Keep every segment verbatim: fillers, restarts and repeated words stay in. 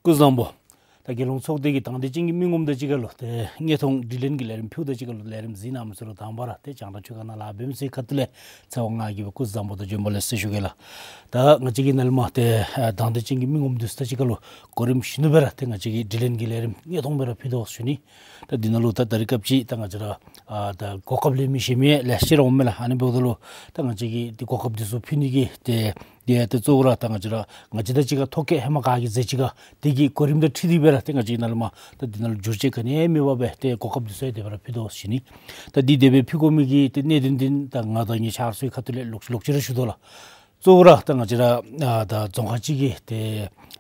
སྐུ་གཟུགས་བཟང་པོ། ད་རྒྱལ་ཡོངས་ཚོགས་སྡེ་གི་དང་འདོད་ཅན་གྱི་མི་ངོམ་དང་གཅིག་ཁར་ལུ་ཏེ་དངོས་མཐོང་དྲི་ལན་གྱི་ལས་རིམ་ཕུལཝ་དང་གཅིག་ཁར་ལུ་ལས་རིམ་གཟིགས་གནང་མི་ཚུ་ལུ་དང་པ་ར་ཏེ་རྒྱང་བསྒྲགས་ཆོས་ཁང་ནང་ལཱ་འབད་མི་ཚུ་གི་ཁ་ཐུག་ལས་ཚེ་དབང་ང་གིས་སྦེ་སྐུ་གཟུགས་བཟང་པོ་དང་བྱོན་པ་ལེགས་ཟེར་ཞུ་གེ་ལགས། ད་ང་བཅས་ཀྱིས་ནཱ་ལས་མར་ཏེ་ཨ་དང་འདོད་ཅན་གྱི་མི་ངོམ་འདི་ཚུ་དང་གཅིག་ཁར་ལུ་གོ་རིམ་བཞིན་དུ་སྦེ་ར་ཏེ་ང་བཅས་ཀྱིས་དྲི་ལན་གྱི་ལས་རིམ་དངོས་མཐོང་སྦེ་ར་ཕུལ་དོ་ཟེར་ཞུ་ནི། ད་འདི་ནང་ལུ་ད་ད་རིས་སྐབས་ཅིག་ད་ང་བཅས་ར་ཨ་ད་གོ་སྐབས་ལེན་མི་གཞན་མི་ལེ་ཤ་ར་འོངམ་མས་ལགས། ཨ་ནི་འབདཝ་ད་ལུ་ད་ང་བཅས་ཀྱིས་ཏེ་གོ་སྐབས་འདི་ཚུ་ཕུལ་ནི་གི་ཏེ་ཏེ་ཏེ་གཙོ་བོ་ར་ད་ང་བཅས་ར་ང་བཅས་དང་གཅིག་ཁར་ཐོ་བཀོད་ཧེ་མ་ག་གིས་མཛད་ཅི་ག་དེ་གི་གོ་རིམ་དང་འཁྲིལ་ཏེ་སྦེ་ར་ཏེ་ང་བཅས་ནཱ་ལས་མར་ད་འདི་ནང་ལུ་འགྱུར་བཅོས་ག་ནི་ཡང་མེད་པར་སྦེ་ཏེ་གོ་སྐབས་འདི་ཚུ་ཡང་དེ་སྦེ་ར་ཕུལ་དོ་ཟེར་ཞུ་ནི། ད་འདི་དེ་སྦེ་ཕུལ་དགོ་མི་གི་ཏེ་གནད་དོན་འདི་ད་ང་དང་ངེའི་ཆ་རོགས་ཚུ་གི་ཁ་ཐུག་ལས་ལོག་ལོག་ཅི་ར་ཞུ་དོ་ལགས། གཙོ་བོ་ར་ད་ང་བཅས་ར་ཨ་ད་རྫོང་ཁག་ཅིག་གི་ཏེ་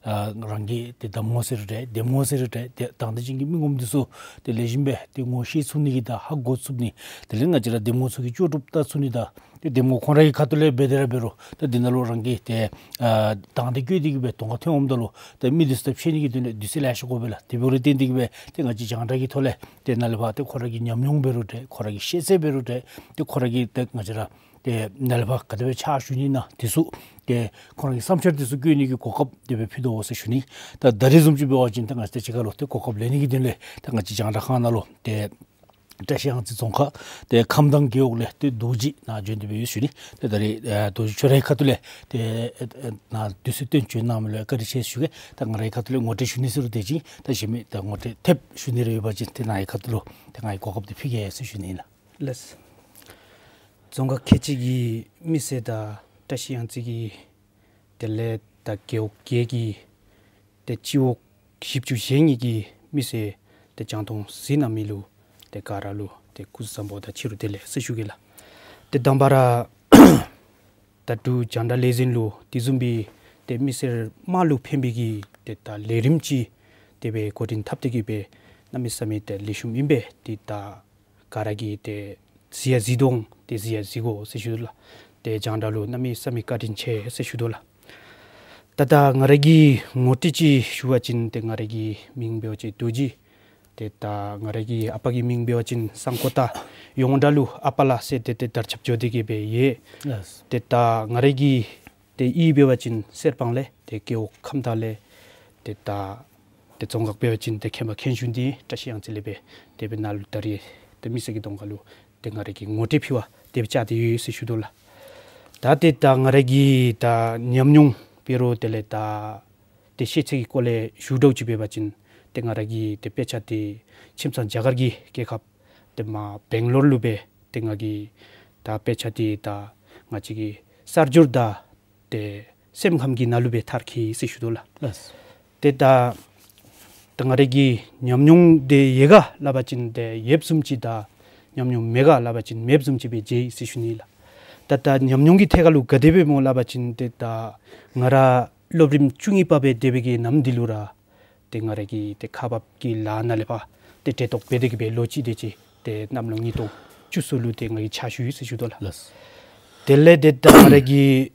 ཨ་རང་གི་ཏེ་གདམ་ངོ་ཟེར་རུང་འདྲ་འདེམས་ངོ་ཟེར་རུང་འདྲ་ཏེ་དང་འདོད་ཅན་གྱི་མི་ངོམ་འདི་ཚུ་ཏེ་ལེགས་ཤོམ་སྦེ་ཏེ་ངོ་ཤེས་ཚུགས་ནི་གི་དང་ཧ་གོ་ཚུགས་ནི། དེ་ལས་ང་བཅས་ར་འདེམས་ངོ་ཚུ་གིས་ལྕོགས་གྲུབ་བལྟ་ཚུགས་ནི་དང་ཏེ་འདེམས་ངོ་ཁོང་ར་གི་ཁ་ཐུག་ལས་འབད་དེ་ར་འབད་རུང་ད་འདི་ནང་ལུ་རང་གིས་ཏེ་ཨ་དང་འདོད་བསྐྱེད་དེ་གི་སྦེ་གདོང་ཁར་ཐོན་འོངམ་ད་ལུ་ཏེ་མི་འདི་ཚུ་དང་ཕྱད་ནི་གི་དོན་ལས་དུས་ཚོད་ལེ་ཤ་དགོ་པས་ལགས། དེ་འབད་རུང་བརྟེན་ཏེ་གི་སྦེ་ཏེ་ང་བཅས་རྒྱང་བསྒྲགས་ཀྱི་ཐོག་ལས་ཏེ་ནཱ་ལས་ཕར་ཏེ་ཁོང་ར་གི་ཉམས་མྱོང་འབད་རུང་འདྲ་ཁོང་ར་གི་ཤེས་ཚད་འབད་རུང་འདྲ་ཏེ་ཁོང་ར་གིས་ཏེ་ང་བཅས་ར་ཏེ་ནཱ་ལས་ཕར་ག་དེ་སྦེ་ཕྱག་ཞུ་ནི་ཨིན་ན་འདི་ཚུ་ཏེ་ཁོང་ར་གི་བསམ་འཆར་འདི་ཚུ་བཀོད་ནི་གི་གོ་སྐབས་དེ་སྦེ་ཕུལ་དོ་ཟེར་ཞུ་ནི། ད་ད་རིས་བཟུམ་ཅིག་འབད་བ་ཅིན་ད་ང་བཅས་དང་གཅིག་ཁར་ལུ་ཏེ་གོ་སྐབས་ལེན་ནི་གི་དོན་ལས་ད་ང་བཅས་རྒྱང་བསྒྲགས་ཁང་ནང་ལུ་ཏེ་བཀྲ་ཤིས་གཡང་རྩེ་རྫོང་ཁག་ཏེ་ཁམས་དྭངས་རྒེད་འོག་ལས་ཏེ་རྡོ་རྗེ་ནཱ་བྱོན་ཏེ་སྦེ་ཡོད་ཟེར་ཞུ་ནི། ཏེ་ད་རིས་ཨ་རྡོ་རྗེ་ཁྱོད་རའི་ཁ་ཐུག་ལས་ཏེ་ཨ་ནཱ་དུས་ཚོད་བཏོན་བྱོན་གནང་མི་ལུ་བཀའ་དྲིན་ཆེ་ཟེར་ཞུ་གེ། ད་ང་རའི་ཁ་ཐུག་ལས་ངོ་སྤྲོད་ཞུ་ནི་ཟེར་རུང་དེ་ཅིག་ད་གཞན་མི་ད་ངོ་སྤྲོད་ཐེབས་ཞུ་ནི་རེ་ཡོད་པ་ཅིན་ཏེ་ནཱ་གི་ཁ་ཐུག་ལུ་ཏེ་ང་གིས་གོ་སྐབས་འདི་ཕུལ་གེ་ཟེར་ཞུ་ནི་ཨིན་ལགས། ལགས། རྫོང་ཁག་ཁལ་གཅིག་གི་མི་སེར་དང་བཀྲ་ཤིས་གཡང་རྩེ་གི་དེ་ལས་ད་རྒེད་འོག་བརྒྱད་ཀྱི་ཏེ་སྤྱི་འོག་བཞི་བཅུ་ཞེ་གཉིས་ཀྱི་མི་སེར་ཏེ་རྒྱང་མཐོང་གཟིགས་གནང་མི་ལུ་ཏེ་ག་ར་ལུ་ཏེ་སྐུ་གཟུགས་བཟང་པོ་དང་ཕྱི་རུ་བདེ་ལེགས་ཟེར་ཞུ་གེ་ལགས། ཏེ་དང་པ་ར་ད་འབྲུག་རྒྱང་བསྒྲགས་ལས་འཛིན་ལུ་དེ་བཟུམ་སྦེ་ཏེ་མི་སེར་དམངས་ལུ་ཕན་པའི་གི་ཏེ་ད་ལས་རིམ་ཅིག་དེ་སྦེ་འགོ་འདྲེན་འཐབ་སྟེ་གི་སྦེ་གནམ་མེད་ས་མེད་ཏེ་ལེགས་ཤོམ་ཨིན་པས། ཏེ་ད་ག་ར་གིས་ཏེ་གཟིགས་ཡང་གཟིགས་དོ་ཏེ་གཟིགས་ཡང་གཟིགས་དགོ་ཟེར་ཞུ་དོ་ལགས། ཏེ་རྒྱང་བསྒྲགས་ལུ་གནམ་མེད་ས་མེད་བཀའ་དྲིན་ཆེ་ཟེར་ཞུ་དོ་ལགས། ད་ད་ང་ར་གི་ངོ་སྤྲོད་ཅིག་ཞུ་བ་ཅིན་ཏེ་ང་ར་གི་མིང་འབད་བ་ཅིན་རྡོ་རྗེ། ཏེ་ད་ང་ར་གི་ཨ་པ་གི་མིང་འབད་བ་ཅིན་སངས་གོ་ཏ། ཡོངས་གྲགས་ལུ་ཨ་པ་ལགས་ཟེར་ཏེ་ཏེ་དར་ཁྱབ་འགྱོ་སྟེ་གི་སྦེ་ཡོད། ལགས། ཏེ་ད་ང་ར་གི་ཏེ་གཡུས་འབད་བ་ཅིན་གསེར་སྤང་ལས་ཏེ་རྒེད་འོག་ཁམས་དྭངས་ལས་ཏེ་ད་ཏེ་རྫོང་ཁག་འབད་བ་ཅིན་ཏེ་ཁམས་པ་ཁེན་ཞུན་ཏེ་བཀྲ་ཤིས་གཡང་རྩེ་ལས་སྦེ་དེ་སྦེ་ནཱ་ལུ་ད་རིས་ཏེ་མི་སེར་གྱི་གདོང་ཁར་ལུ་ཏེ་ང་ར་གི་ངོ་སྤྲོད་ཕུལ་བར་དེ་སྦེ་བཅར་ཏེ་ཡོད་ཟེར་ཞུ་དོ་ལགས། ད་ཏེ་ད་ང་ར་གི་ད་ཉམས་མྱོང་འབད་རུང་དེ་ལས་ད་ཏེ་ཤེས་ཚད་ཀྱི་སྐོར་ལས་ཞུ་དོ་ཅིག་འབད་བ་ཅིན་ཏེ་ང་ར་གི་ཏེ་དཔེ་ཆ་འདི་ཁྱིམ་ཚང་རྒྱ་གར་གྱི་རྒྱལ་ཁབ་ཏེ་མར་བེང་ལོར་ལུ་སྦེ་ཏེ་ང་གིས་ད་དཔེ་ཆ་འདི་ད་ང་བཅས་ཀྱི་གསར་འགྱུར་དང་ཏེ་སེམས་ཁམས་ཀྱི་ནང་ལུ་སྦེ་མཐར་འཁྱོལ་ཡི་ཟེར་ཞུ་དོ་ལགས། ལགས། ཏེ་ད་ད་ང་ར་གི་ཉམས་མྱོང་འདི་ཡོད་ག་སླབ་པ་ཅིན་ཏེ་ཡོདཔ་བཟུམ་ཅིག་དང་ཉམས་མྱོང་མེད་ག་སླབ་པ་ཅིན་མེདཔ་བཟུམ་ཅིག་སྦེ་མཇལ་ཡི་ཟེར་ཞུ་ནི་ལགས། ད་ད་ཉམས་མྱོང་གི་ཐད་ཁར་ལུ་ག་དེ་སྦེ་སྨོ་སླབ་པ་ཅིན་ཏེ་ད་ང་ར་སློབ་རིམ་བཅུ་གཉིས་པ་སྦེ་སྡོད་པའི་གི་ནམ་འདི་ལུ་ར་ཏེ་ང་ར་གིས་ཏེ་ཁག་འབག་གི་ལཱ་ནང་ལས་ཕར་ཏེ་གྲལ་གཏོགས་འབད་དེ་གི་སྦེ་ལོ་གཅིག་དེ་ཅིག་ཏེ་གནམ་ལོ་ཉིས་སྟོང་བཅུ་གསུམ་ལུ་ཏེ་ང་གིས་ཕྱག་ཞུ་ཡི་ཟེར་ཞུ་དོ་ལགས། ལགས། དེ་ལས་ཏེ་ད་ང་ར་གིས་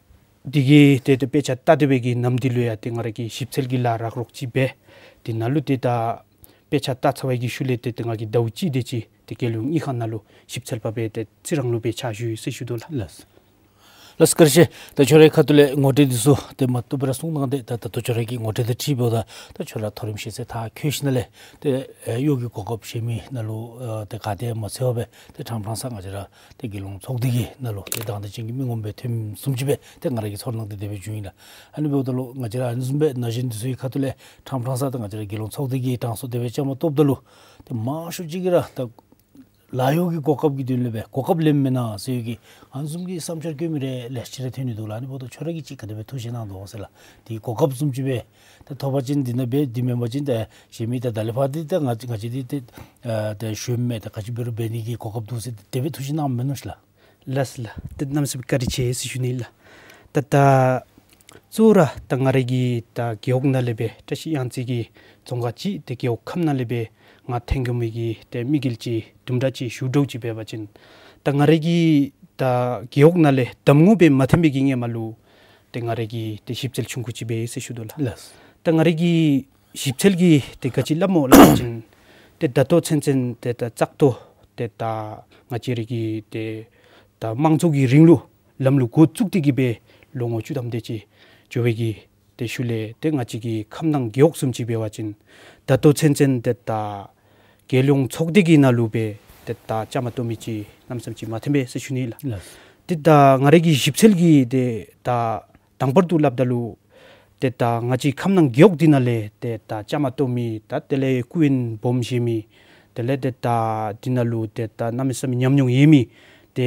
འདི་གི་ཏེ་ཏེ་དཔེ་ཆ་ལྟ་སྡོད་པའི་གི་ནམ་འདི་ལུ་ཡང་ཏེ་ང་ར་གིས་ཞིབ་འཚོལ་གྱི་ལཱ་རག་རོག་ཅིག་འབད། དེ་ནང་ལུ་ཏེ་ད་དཔེ་ཆ་ལྟ་ཚར་བའི་གི་ཤུལ་ལས་ཏེ་ཏེ་ང་གིས་ཟླཝ་གཅིག་དེ་ཅིག་ཏེ་རྒྱལ་ཡོངས་དངུལ་ཁང་ནང་ལུ་ཞིབ་འཚོལ་པ་སྦེ་ཏེ་རྩི་རང་ལུ་སྦེ་ཕྱག་ཞུ་ཡི་ཟེར་ཞུ་དོ་ལགས། ལགས། ལགས་བཀྲ་ཤིས། ད་ཁྱོད་རའི་ཁ་ཐུག་ལས་ངོ་སྤྲོད་འདི་ཚུ་ཏེ་མ་བཏུབ་པར་གསུངས་གནང་སྟེ་ད་ད་ལྟོ་ཁྱོད་རའི་གི་ངོ་སྤྲོད་དང་འཁྲིལཝ་ད་ད་ཁྱོད་ར་མཐོ་རིམ་ཤེས་ཚད་མཐར་འཁྱོལ་ཞིནམ་ལས་ཏེ་ཨེ་གཡོག་གི་གོ་སྐབས་གཞན་མི་ནང་ལུ་ཨེ་ཏེ་ག་ཏེ་མ་འཚོལ་བར་སྦེ་ཏེ་ཕྲང་ཕྲང་ས་ང་བཅས་ར་ཏེ་རྒྱལ་ཡོངས་ཚོགས་སྡེ་གི་ནང་ལུ་ཏེ་དང་འདོད་ཅན་གྱི་མི་ངོམ་སྦེ་ཐོནམ་བཟུམ་ཅིག་སྦེ་ཏེ་ང་ར་གི་ཚོར་སྣང་འདི་དེ་སྦེ་བྱུང་ཡི་ལགས། ཨ་ནི་འབདཝ་ད་ལུ་ང་བཅས་ར་ཨ་ནི་བཟུམ་སྦེ་ན་གཞོན་འདི་ཚུ་གི་ཁ་ཐུག་ལས་ཕྲང་ཕྲང་ས་ད་ང་བཅས་ར་རྒྱལ་ཡོངས་ཚོགས་སྡེ་གི་གྲངས་སུ་དེ་སྦེ་བཅའ་མར་གཏོགསཔ་ད་ལུ་ཏེ་མང་ཤོས་ཅིག་གིས་ར་ད་ལཱ་གཡོག་གི་གོ་སྐབས་ཀྱི་དོན་ལས་སྦེ་གོ་སྐབས་ལེནམ་མེན་ན་ཟེར་གི་ཨ་ནི་བཟུམ་གྱི་བསམ་འཆར་བཀོད་མི་རེ་ལེ་ཤ་ར་ཐོན་ནི་འདུག་ལགས། ཨ་ནི་འབདཝ་ད་ཁྱོད་ར་གིས་ཅིག་ག་དེ་སྦེ་ཐུགས་བཞེད་གནང་དོ་ཟེར་ལགས། དེ་གོ་སྐབས་བཟུམ་ཅིག་སྦེ་ད་ཐོབ་པ་ཅིན་འདི་ནང་འབད་འདི་མེན་པ་ཅིན་ད་གཞན་མི་ད་ད་ལས་ཕར་འདི་ད་ང་ང་བཅས་འདི་ཏེ་ཨ་ད་ཞུཝ་མས། ད་ག་ཅི་འབད་རུང་འབད་ནི་གི་གོ་སྐབས་འདུག་ཟེར་དེ་སྦེ་ཐུགས་བཞེད་གནངམ་མེན་ན་ལགས། ལགས་ལགས། ཏེ་གནམ་མེད་ས་མེད་བཀའ་དྲིན་ཆེ་ཟེར་ཞུ་ནི་ལགས། ད་ད་གཙོ་བོ་ར་ད་ང་ར་གི་ད་རྒེད་འོག་ནང་ལས་སྦེ་བཀྲ་ཤིས་གཡང་རྩེ་གི་རྫོང་ཁག་གཅིག་ཏེ་རྒེད་འོག་ཁམས་ནང་ལས་སྦེ་ང་ཐོན་དགོ་མི་གི་ཏེ་དམིགས་ཡུལ་ཅིག་དུམ་གྲ་ཅིག་ཞུ་དོ་ཅིག་འབད་བ་ཅིན་ད་ང་ར་གི་ད་རྒེད་འོག་ནང་ལས་གདམ་ངོ་སྦེ་མ་ཐོན་པའི་གི་སྔོན་མ་ལུ་ཏེ་ང་ར་གིས་ཏེ་ཞིབ་འཚོལ་ཆུང་ཀུ་ཅིག་འབད་ཡི་ཟེར་ཞུ་དོ་ལགས། ལགས། ད་ང་ར་གི་ཞིབ་འཚོལ་གྱི་ཏེ་ག་ཅི་སླབ་སྨོ་སླབ་པ་ཅིན་ཏེ་ད་ལྟོ་ཚུན་ཚོད་ཏེ་ད་བཙག་འཐུ་ཏེ་ད་ང་བཅས་ར་གི་ཏེ་ད་དམངས་གཙོ་གི་རིང་ལུགས་ལམ་ལུགས་འགོ་བཙུགས་ཏེ་གི་སྦེ་ལོ་ངོ་བཅུ་ཐམ་དེ་ཅིག་འགྱོ་བའི་གི་ ཏེ་ཤུལ་ལས་ཏེ་ང་བཅས་ཀྱི་ཁམས་ནང་རྒེད་འོག་བཟུམ་ཅིག་འབད་བ་ཅིན་ད་ལྟོ་ཚུན་ཚོད་ཏེ་ད་རྒྱལ་ཡོངས་ཚོགས་སྡེ་གི་ནང་ལུ་སྦེ་ཏེ་ད་བཅའ་མར་གཏོགས་མི་ཅིག་གནམ་མེད་ས་མེད་ཅིག་མ་ཐོན་པས་ཟེར་ཞུ་ནི་ལགས། ལགས། ཏེ་ད་ང་རའི་གི་ཞིབ་འཚོལ་གྱི་ཏེ་ད་དང་པར་དུ་སླབ་ད་ལུ་ཏེ་ད་ང་བཅས་ཁམས་ནང་རྒེད་འོག་འདི་ནང་ལས་ཏེ་ད་བཅའ་མར་གཏོགས་མི་ད་དེ་ལས་སྐུ་ཡོན་སྦོམ་བཞེས་མི་དེ་ལས་ཏེ་ད་འདི་ནང་ལུ་ཏེ་ད་གནམ་མེད་ས་མེད་ཉམས་མྱོང་ཡོད་མི་ཏེ་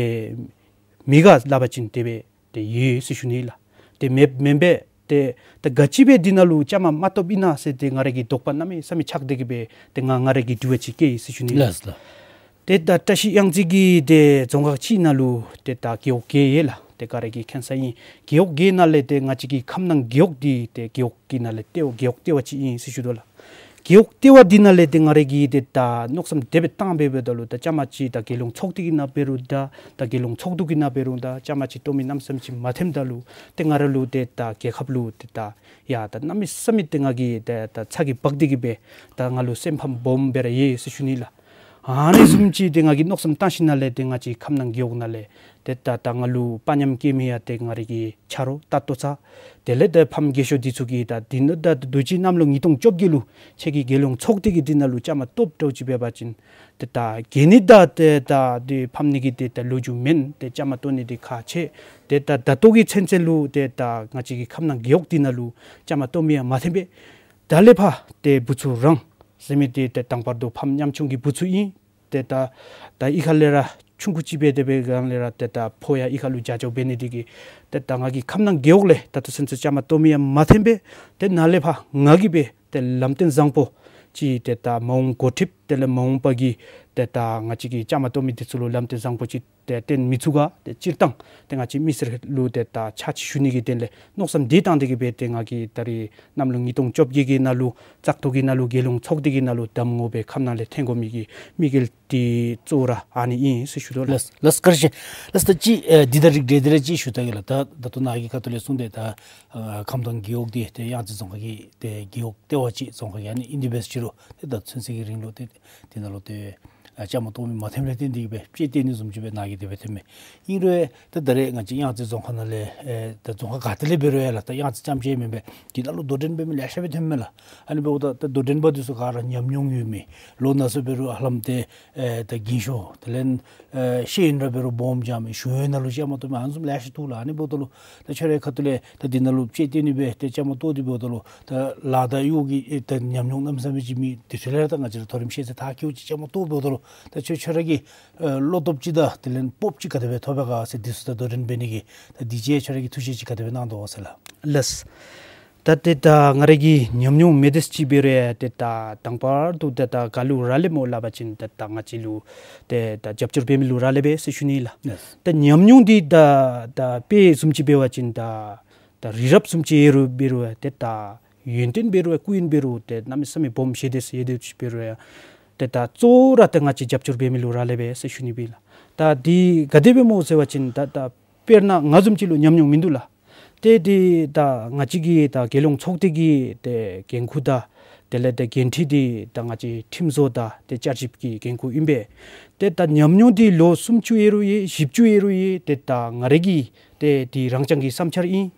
མེད་ག་སླབ་པ་ཅིན་དེ་སྦེ་ཏེ་ཡོད་ཟེར་ཞུ་ནི་ལགས། ཏེ་མེན་མེན་པས། ཏེ་ད་ག་ཅི་སྦེ་འདི་ནང་ལུ་བཅའ་མར་མ་གཏོགསཔ་ཨིན་ན་ཟེར་ཏེ་ང་རའི་གི་དོགས་པ་གནམ་མེད་ས་མེད་ཆགས་ཏེ་གི་སྦེ་ཏེ་ང་ང་རའི་གི་དྲི་བ་ཅིག་བཀོད་ཡི་ཟེར་ཞུ་ནི་ལགས། ལགས་ལགས། ཏེ་ད་བཀྲ་ཤིས་གཡང་རྩེ་གི་ཏེ་རྫོང་ཁག་གཅིག་ནང་ལུ་ཏེ་ད་རྒེད་འོག་བརྒྱད་ཡོད་ལགས། ཏེ་ག་ར་གིས་མཁྱེན་ས་ཨིན། རྒེད་འོག་བརྒྱད་ནང་ལས་ཏེ་ང་བཅས་ཀྱི་ཁམས་ནང་རྒེད་འོག་འདི་ཏེ་རྒེད་འོག་གི་ནང་ལས་ལྟེ་བ་རྒེད་འོག་ལྟེ་བ་ཅིག་ཨིན་ཟེར་ཞུ་དོ་ལགས། རྒེད་འོག་ལྟེ་བ་འདི་ནང་ལས་ཏེ་ང་རའི་གི་ཏེ་ད་མནོ་བསམ་དེ་སྦེ་བཏང་སྦེ་འབདཝ་ད་ལུ་ད་བཅའ་མར་ཅིག་ད་རྒྱལ་ཡོངས་ཚོགས་སྡེ་གི་ནང་འབད་རུང་ད་ད་རྒྱལ་ཡོངས་ཚོགས་འདུ་གི་ནང་འབད་རུང་ད་བཅའ་མར་ཅིག་གཏོགས་མི་གནམ་མེད་ས་མེད་ཅིག་མ་ཐོནམ་ད་ལུ་ཏེ་ང་ར་ལུ་ཏེ་ད་རྒྱལ་ཁབ་ལུ་ཏེ་ད་ཡ་ད་གནམ་མེད་ས་མེད་ཏེ་ང་གིས་ཏེ་ད་ཚ་གྱང་འབག་སྟེ་གི་སྦེ་ད་ང་ལུ་སེམས་ཕམ་སྦོམ་སྦེ་ར་ཡོད་ཟེར་ཞུ་ནི་ལགས། ཨ་ནི་བཟུམ་ཅིག་ཏེ་ང་གིས་མནོ་བསམ་བཏང་ཞིནམ་ལས་ཏེ་ང་བཅས་ཁམས་ནང་རྒེད་འོག་ནང་ལས་ཏེ་ད་ད་ང་ལུ་དཔའ་ཉམས་བསྐྱེད་མི་ཡང་ཏེ་ང་རའི་གི་ཆ་རོགས་ད་ལྟོ་ཚར་དེ་ལས་ཏེ་ཕམ་རྒས་ཤོས་འདི་ཚུ་གིས་ད་འདི་ནང་ད་དུས་ཅི་གནམ་ལོ་ཉིས་སྟོང་བཅོ་བརྒྱད་ལུ་ཁྱེད་ཀྱིས་རྒྱལ་ཡོངས་ཚོགས་སྡེ་གི་འདི་ནང་ལུ་བཅའ་མར་གཏོགསཔ་འདྲཝ་ཅིག་འབད་བ་ཅིན་ཏེ་ད་རྒས་ནི་དང་ཏེ་ད་འདི་ཕམ་ནི་གི་ཏེ་ད་ལོ་རྒྱུས་མེན། ཏེ་བཅའ་མར་གཏོགས་ནི་འདི་ཁག་ཆེ། ཏེ་ད་ད་ལྟོ་གི་ཚུན་ཚོད་ལུ་ཏེ་ད་ང་བཅས་ཀྱི་ཁམས་ནང་རྒེད་འོག་འདི་ནང་ལུ་བཅའ་མར་གཏོགས་མི་ཡང་མ་ཐོན་པས། ད་ལས་ཕར་ཏེ་བུ་ཚུ་རང་ཟེར་མི་འདི་ཏེ་དང་པར་དུ་ཕམ་ཉམ་ཆུང་གི་བུ་ཚུ་ཨིན། ཏེ་ད་ད་གཡུས་ཁ་ལས་ར་ཆུང་ཀུ་ཅིག་སྦེ་དེ་སྦེ་སྒང་ལས་ར་ཏེ་ད་ཕོ་ཡང་གཡུས་ཁ་ལུ་རྒྱ་ཆེཝ་འབད་ནི་འདི་གིས་ཏེ་ད་ང་གིས་ཁམས་ནང་རྒེད་འོག་ལས་ད་ལྟོ་ཚུན་ཚོད་བཅའ་མར་གཏོགས་མི་ཡང་མ་ཐོན་པས། ཏེ་ནཱ་ལས་ཕར་ང་གིས་སྦེ་ཏེ་ལམ་སྟོན་བཟང་པོ་ཅིག་ཏེ་ད་མ་འོངས་འགོ་ཁྲིདཔ་དེ་ལས་མ་འོངས་པ་གི་ཏེ་ད་ང་བཅས་ཀྱི་བཅའ་མར་གཏོགས་མི་འདི་ཚུ་ལུ་ལམ་སྟོན་བཟང་པོ་ཅིག་ཏེ་སྟོན་མི་ཚུགས་ག། ཏེ་སྤྱིར་བཏང་ཏེ་ང་བཅས་མི་སེར་ལུ་ཏེ་ད་ཕྱག་ཕྱིད་ཞུ་ནི་གི་དོན་ལས་མནོ་བསམ་འདི་བཏང་སྟེ་གི་སྦེ་ཏེ་ང་གིས་ད་རིས་གནམ་ལོ་ཉིས་སྟོང་བཅོ་བརྒྱད་ཀྱི་ནང་ལུ་བཙག་འཐུ་གི་ནང་ལུ་རྒྱལ་ཡོངས་ཚོགས་སྡེ་གི་ནང་ལུ་གདམ་ངོ་སྦེ་ཁམས་ནང་ལས་ཐོན་དགོ་མི་གི་དམིགས་ཡུལ་འདི་གཙོ་བོ་ར་ཨ་ནི་ཨིན་ཟེར་ཞུ་དོ་ལགས། ལགས་ལགས་བཀྲ་ཤིས། ལགས་ད་ཅི་ཨེ་འདི་དང་རིགས་བསྒྲེས་ཏེ་ར་ཅིག་ཞུ་ད་གེ་ལགས། ད་ད་ལྟོ་ནཱ་གི་ཁ་ཐུག་ལས་གསུངས་ཏེ་ད་ཨ་ཁམས་དང་རྒེད་འོག་འདི་ཏེ་གཡང་རྩེ་རྫོང་ཁག་གི་ཏེ་རྒེད་འོག་ལྟེ་བ་ཅིག་རྫོང་ཁག་གི་ཨ་ནི་ཨིན། དེ་འབད་ཟེར་ཅི་རུང་ཏེ་ད་ཚུན་ཚོད་ཀྱི་རིང་ལུ་ཏེ་འདི་ནང་ལུ་ཏེ་ཨ་བཅའ་མར་གཏོགས་མི་མ་ཐོནམ་ལས་བརྟེན་ཏེ་གི་སྦེ་དཔྱད་བལྟ་ནི་བཟུམ་ཅིག་སྦེ་ནཱ་གིས་དེ་སྦེ་ཐོནམ་མས། ཨིན་རུང་ད་ད་རེས་ང་བཅས་གཡང་རྩེ་རྫོང་ཁག་ནང་ལས་ཨེ་ད་རྫོང་ཁག་ག་ཏེ་ལས་འབད་རུང་ཡང་ལགས་ད་གཡང་རྩེ་རྐྱངམ་ཅིག་མེན་པར་འདི་ནང་ལུ་དོ་འགྲན་འབད་མི་ལེ་ཤ་སྦེ་ཐོནམ་མས་ལགས། ཨ་ནི་འབདཝ་ད་ད་དོ་འགྲན་པ་འདི་ཚུ་ག་ར་ཉམས་མྱོང་ཡོད་མི་ལོ་ན་སོ་འབད་རུང་ཧ་ལམ་ཏེ་ཨེ་ད་རྒན་ཤོས་དེ་ལས་ཨེ་ཤེས་ཡོན་ར་འབད་རུང་སྦོམ་རྐྱབ་མི་གཞུང་གཡོག་ནང་ལུ་བཅའ་མར་གཏོགས་མི་ཨ་ནི་བཟུམ་ལེ་ཤ་འདུག་ལགས། ཨ་ནི་འབདཝ་ད་ལུ་ད་ཁྱོད་རའི་ཁ་ཐུག་ལས་ད་འདི་ནང་ལུ་དཔྱད་བལྟ་ནི་སྦེ་ཏེ་བཅའ་མར་གཏོགས་ཏེ་འབདཝ་ད་ལུ་ད་ལཱ་དང་གཡོག་གི་ཨེ་ད་ཉམས་མྱོང་གནམ་མེད་ས་མེད་ཅིག་མེད། དེ་ཚུ་ལས་ར་ད་ང་བཅས་ར་མཐོ་རིམ་ཤེས་ཚད་མཐར་འཁྱོལ་ཅིག་བཅའ་མར་གཏོགས་འབདཝ་ད་ལུ་ད་ཁྱོད་ཁྱོད་ར་གི་ཨེ་བློ་སྟོབས་ཅིག་དང་དེ་ལས་སྤོབས་པ་ཅིག་ག་དེ་སྦེ་ཐོབ་པས་ག་ཟེར་འདི་ཚུ་ད་དོ་འགྲན་འབད་ནི་གི་ད་འདི་ཅིག་ཁྱོད་ར་གིས་ཐུགས་བཞེད་ཅིག་ག་དེ་སྦེ་གནང་དོ་ཟེར་ལགས། ལགས། ད་ཏེ་ད་ང་རའི་གི་ཉམས་མྱོང་མེད་དེ་ཅིག་འབད་རུང་ཡང་ཏེ་ད་དང་པར་དུ་ཏེ་ད་ག་ལུ་རག་ལས་སྨོ་སླབ་པ་ཅིན་ཏེ་ད་ང་བཅས་ལུ་ཏེ་ད་རྒྱབ་སྐྱོར་འབད་མི་ལུ་རག་ལས་པས་ཟེར་ཞུ་ནི་ལགས། ལགས། ད་ཉམས་མྱོང་འདི་ད་ད་དཔེ་བཟུམ་ཅིག་འབད་བ་ཅིན་ད་ད་རི་རབ་བཟུམ་ཅིག་ཡོད་རུང་འབད་རུང་ཡང་ཏེ་ད་ཡོན་ཏན་འབད་རུང་ཡང་སྐུ་ཡོན་འབད་རུང་ཏེ་གནམ་མེད་ས་མེད་སྦོམ་ཤོས་དེ་ཡོད་དེ་ཅིག་འབད་རུང་ཡང་ཏེ་ད་གཙོ་བོ་ར་ཏེ་ང་བཅས་རྒྱབ་སྐྱོར་འབད་མི་ལུ་རག་ལས་པས་ཟེར་ཞུ་ནི་སྦེ་ལགས། ད་འདི་ག་དེ་སྦེ་སྨོ་ཟེར་བ་ཅིན་ད་ད་དཔེར་ན་ང་བཟུམ་ཅིག་ལུ་ཉམས་མྱོང་མིན་འདུག་ལགས། ཏེ་འདི་ད་ང་བཅས་ཀྱི་ད་རྒྱལ་ཡོངས་ཚོགས་སྡེ་གི་ཏེ་འགན་ཁུར་དང་དེ་ལས་ཏེ་འགན་འཁྲི་འདི་ད་ང་བཅས་ཁྲིམས་བཟོ་དང་ཏེ་བསྐྱར་ཞིབ་ཀྱི་འགན་ཁུར་ཨིན་པས། ཏེ་ད་ཉམས་མྱོང་འདི་ལོ་སུམ་ཅུ་ཡོད་རུང་ཡོད་བཞི་བཅུ་ཡོད་རུང་ཡོད་ཏེ་ད་ང་རའི་གི་ཏེ་འདི་རང་རྐྱང་གི་བསམ་འཆར་ཨིན།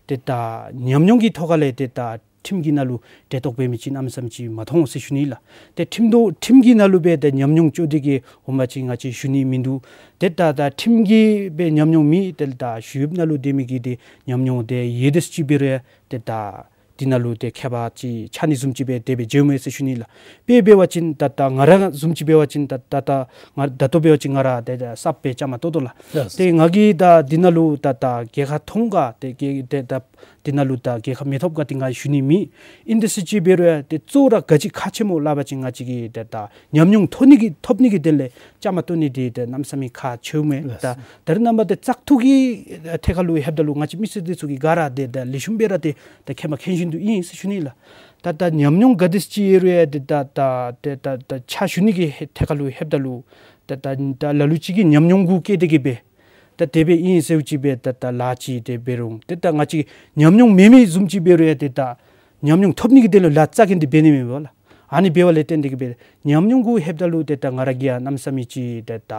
ཏེ་ད་ཉམས་མྱོང་གི་ཐོག་ཁ་ལས་ཏེ་ད་ཁྲིམས་ཀྱི་ནང་ལུ་འབྲེལ་གཏོགས་འབད་མི་ཅིག་གནམ་མེད་ས་མེད་ཅིག་མ་མཐོང་ཟེར་ཞུ་ནི་ལགས། ཏེ་ཁྲིམས་དོ་ཁྲིམས་ཀྱི་ནང་ལུ་སྦེ་ཏེ་ཉམས་མྱོང་ཅོག་འཐདཔ་གི་འོང་པ་ཅིན་ང་བཅས་ཞུ་ནི་མིན་འདུག། ཏེ་ད་ད་ཁྲིམས་ཀྱི་སྦེ་ཉམས་མྱོང་མེད། ཏེ་ད་ཞི་གཡོགཔ་ནང་ལུ་སྡོད་མི་གི་ཏེ་ཉམས་མྱོང་འདི་ཡོད་དེ་ཅིག་འབད་རུང་ཡང་ཏེ་ད་འདི་ནང་ལུ་ཏེ་ཁྱད་པར་ཅིག་ཆགས་ནི་བཟུམ་ཅིག་སྦེ་དེ་སྦེ་འགྱོཝ་མས་ཟེར་ཞུ་ནི་ལགས། དཔེ་འབད་བ་ཅིན་ད་ད་ང་ར་བཟུམ་ཅིག་འབད་བ་ཅིན་ད་ད་ད་ང་ད་ལྟོ་འབད་བ་ཅིན་ང་ར་ཏེ་ད་གསརཔ་སྦེ་བཅའ་མར་གཏོགས་དོ་ལགས། ལགས། ཏེ་ང་གིས་ད་འདི་ནང་ལུ་ད་ད་རྒྱལ་ཁ་མཐོང་ག་ཏེ་རྒྱལ་ཏེ་ད་འདི་ནང་ལུ་ད་རྒྱལ་ཁ་མི་ཐོབ་ག་འདི་ང་ཞུ་ནི་མེད། ཨིན་དེ་ཅིག་འབད་རུང་ཡང་ཏེ་གཙོ་བོ་ར་ག་ཅི་ཁག་ཆེ་སྨོ་སླབ་པ་ཅིན་ང་བཅས་ཀྱི་ཏེ་ད་ཉམས་མྱོང་ཐོབ་ནི་གི་ཐོབ་ནི་གི་དོན་ལས་བཅའ་མར་གཏོགས་ནི་འདི་ཏེ་གནམ་མེད་ས་མེད་ཁག་ཆེཝ་མས། ལགས། ད་ད་རེས་ནངས་པ་ཏེ་བཙག་འཐུ་གི་ཐད་ཁར་ལུ་ལྷོདཔ་ད་ལུ་ང་བཅས་མི་སེར་འདི་ཚུ་གིས་ག་ར་ཏེ་ད་ལེགས་ཤོམ་སྦེ་ར་ཏེ་ད་མཁྱེནམ་མཁྱེན་བཞིན་དུ་ཨིན་ཟེར་ཞུ་ནི་ལགས། ད་ད་ཉམས་མྱོང་ག་དེ་ཅིག་ཡོད་རུང་ཡང་ཏེ་ད་ད་ཏེ་ད་ད་ཕྱག་ཞུ་ནི་གི་ཐད་ཁར་ལུ་ལྷོདཔ་ད་ལུ་ད་ད་ད་ལ་ལུ་ཅིག་གིས་ཉམས་མྱོང་གུ་བཀལ་ཏེ་གི་སྦེ་ད་དེ་སྦེ་ཨིན་ཟེརཝ་ཅིག་སྦེ་ད་ད་ལཱ་ཅིག་ཏེ་འབད་རུང་ཏེ་ད་ང་བཅས་ཉམས་མྱོང་མེད་མི་བཟུམ་ཅིག་འབད་རུང་ཡང་ཏེ་ད་ཉམས་མྱོང་ཐོབ་ནི་གི་དོན་ལུ་ལཱ་རྩ་འགེངས་ཏེ་འབད་ནི་མེད་པ་ལགས། ཨ་ནི་འབདཝ་ལས་བརྟེན་ཏེ་གི་སྦེ་ཉམས་མྱོང་གུ་ལྷོདཔ་ད་ལུ་ཏེ་ད་ང་ར་གིས་ཡང་གནམ་མེད་ས་མེད་ཅིག་ཏེ་ད་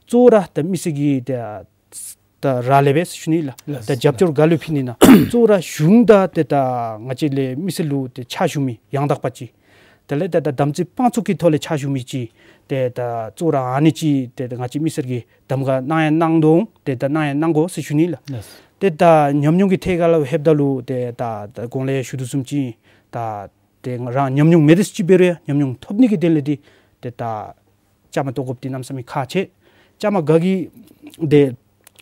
གཙོ་བོ་ར་ད་མི་སེར་གྱི་ཏེ་ ད་རག་ལས་པས་ཟེར་ཞུ་ནི་ལགས། ལགས། ད་རྒྱབ་སྐྱོར་ག་ལུ་ཕུལ་ནི་ན་གཙོ་བོ་ར་གཞུང་དང་ཏེ་ད་ང་བཅས་ལས་མི་སེར་ལུ་ཏེ་ཕྱག་ཞུ་མི་ཡང་དག་པ་ཅིག། དེ་ལས་ཏེ་ད་དམ་ཚིག་དཔང་བཙུགས་ཀྱི་ཐོག་ལས་ཕྱག་ཞུ་མི་ཅིག། ཏེ་ད་གཙོ་བོ་ར་ཨ་ནི་ཅིག་ཏེ་ད་ང་བཅས་མི་སེར་གྱིས་གདམ་ཁ་གནང་ཡང་གནང་དོ་འོང་། ཏེ་ད་གནང་ཡང་གནང་དགོ་ཟེར་ཞུ་ནི་ལགས། ལགས། ཏེ་ད་ཉམས་མྱོང་གི་ཐད་ཁར་ལུ་ལྷོདཔ་ད་ལུ་ཏེ་ད་ད་གོང་ལས་ཞུ་དོ་བཟུམ་ཅིག། ད་ཏེ་རང་ཉམས་མྱོང་མེད་དེ་ཅིག་འབད་རུང་ཡང་ཉམས་མྱོང་ཐོབ་ནི་གི་དོན་ལས་འདི་ཏེ་ད་བཅའ་མར་གཏོགས་དགོཔ་འདི་གནམ་མེད་ས་མེད་ཁག་ཆེ། བཅའ་མར་ག་གིས་ཏེ་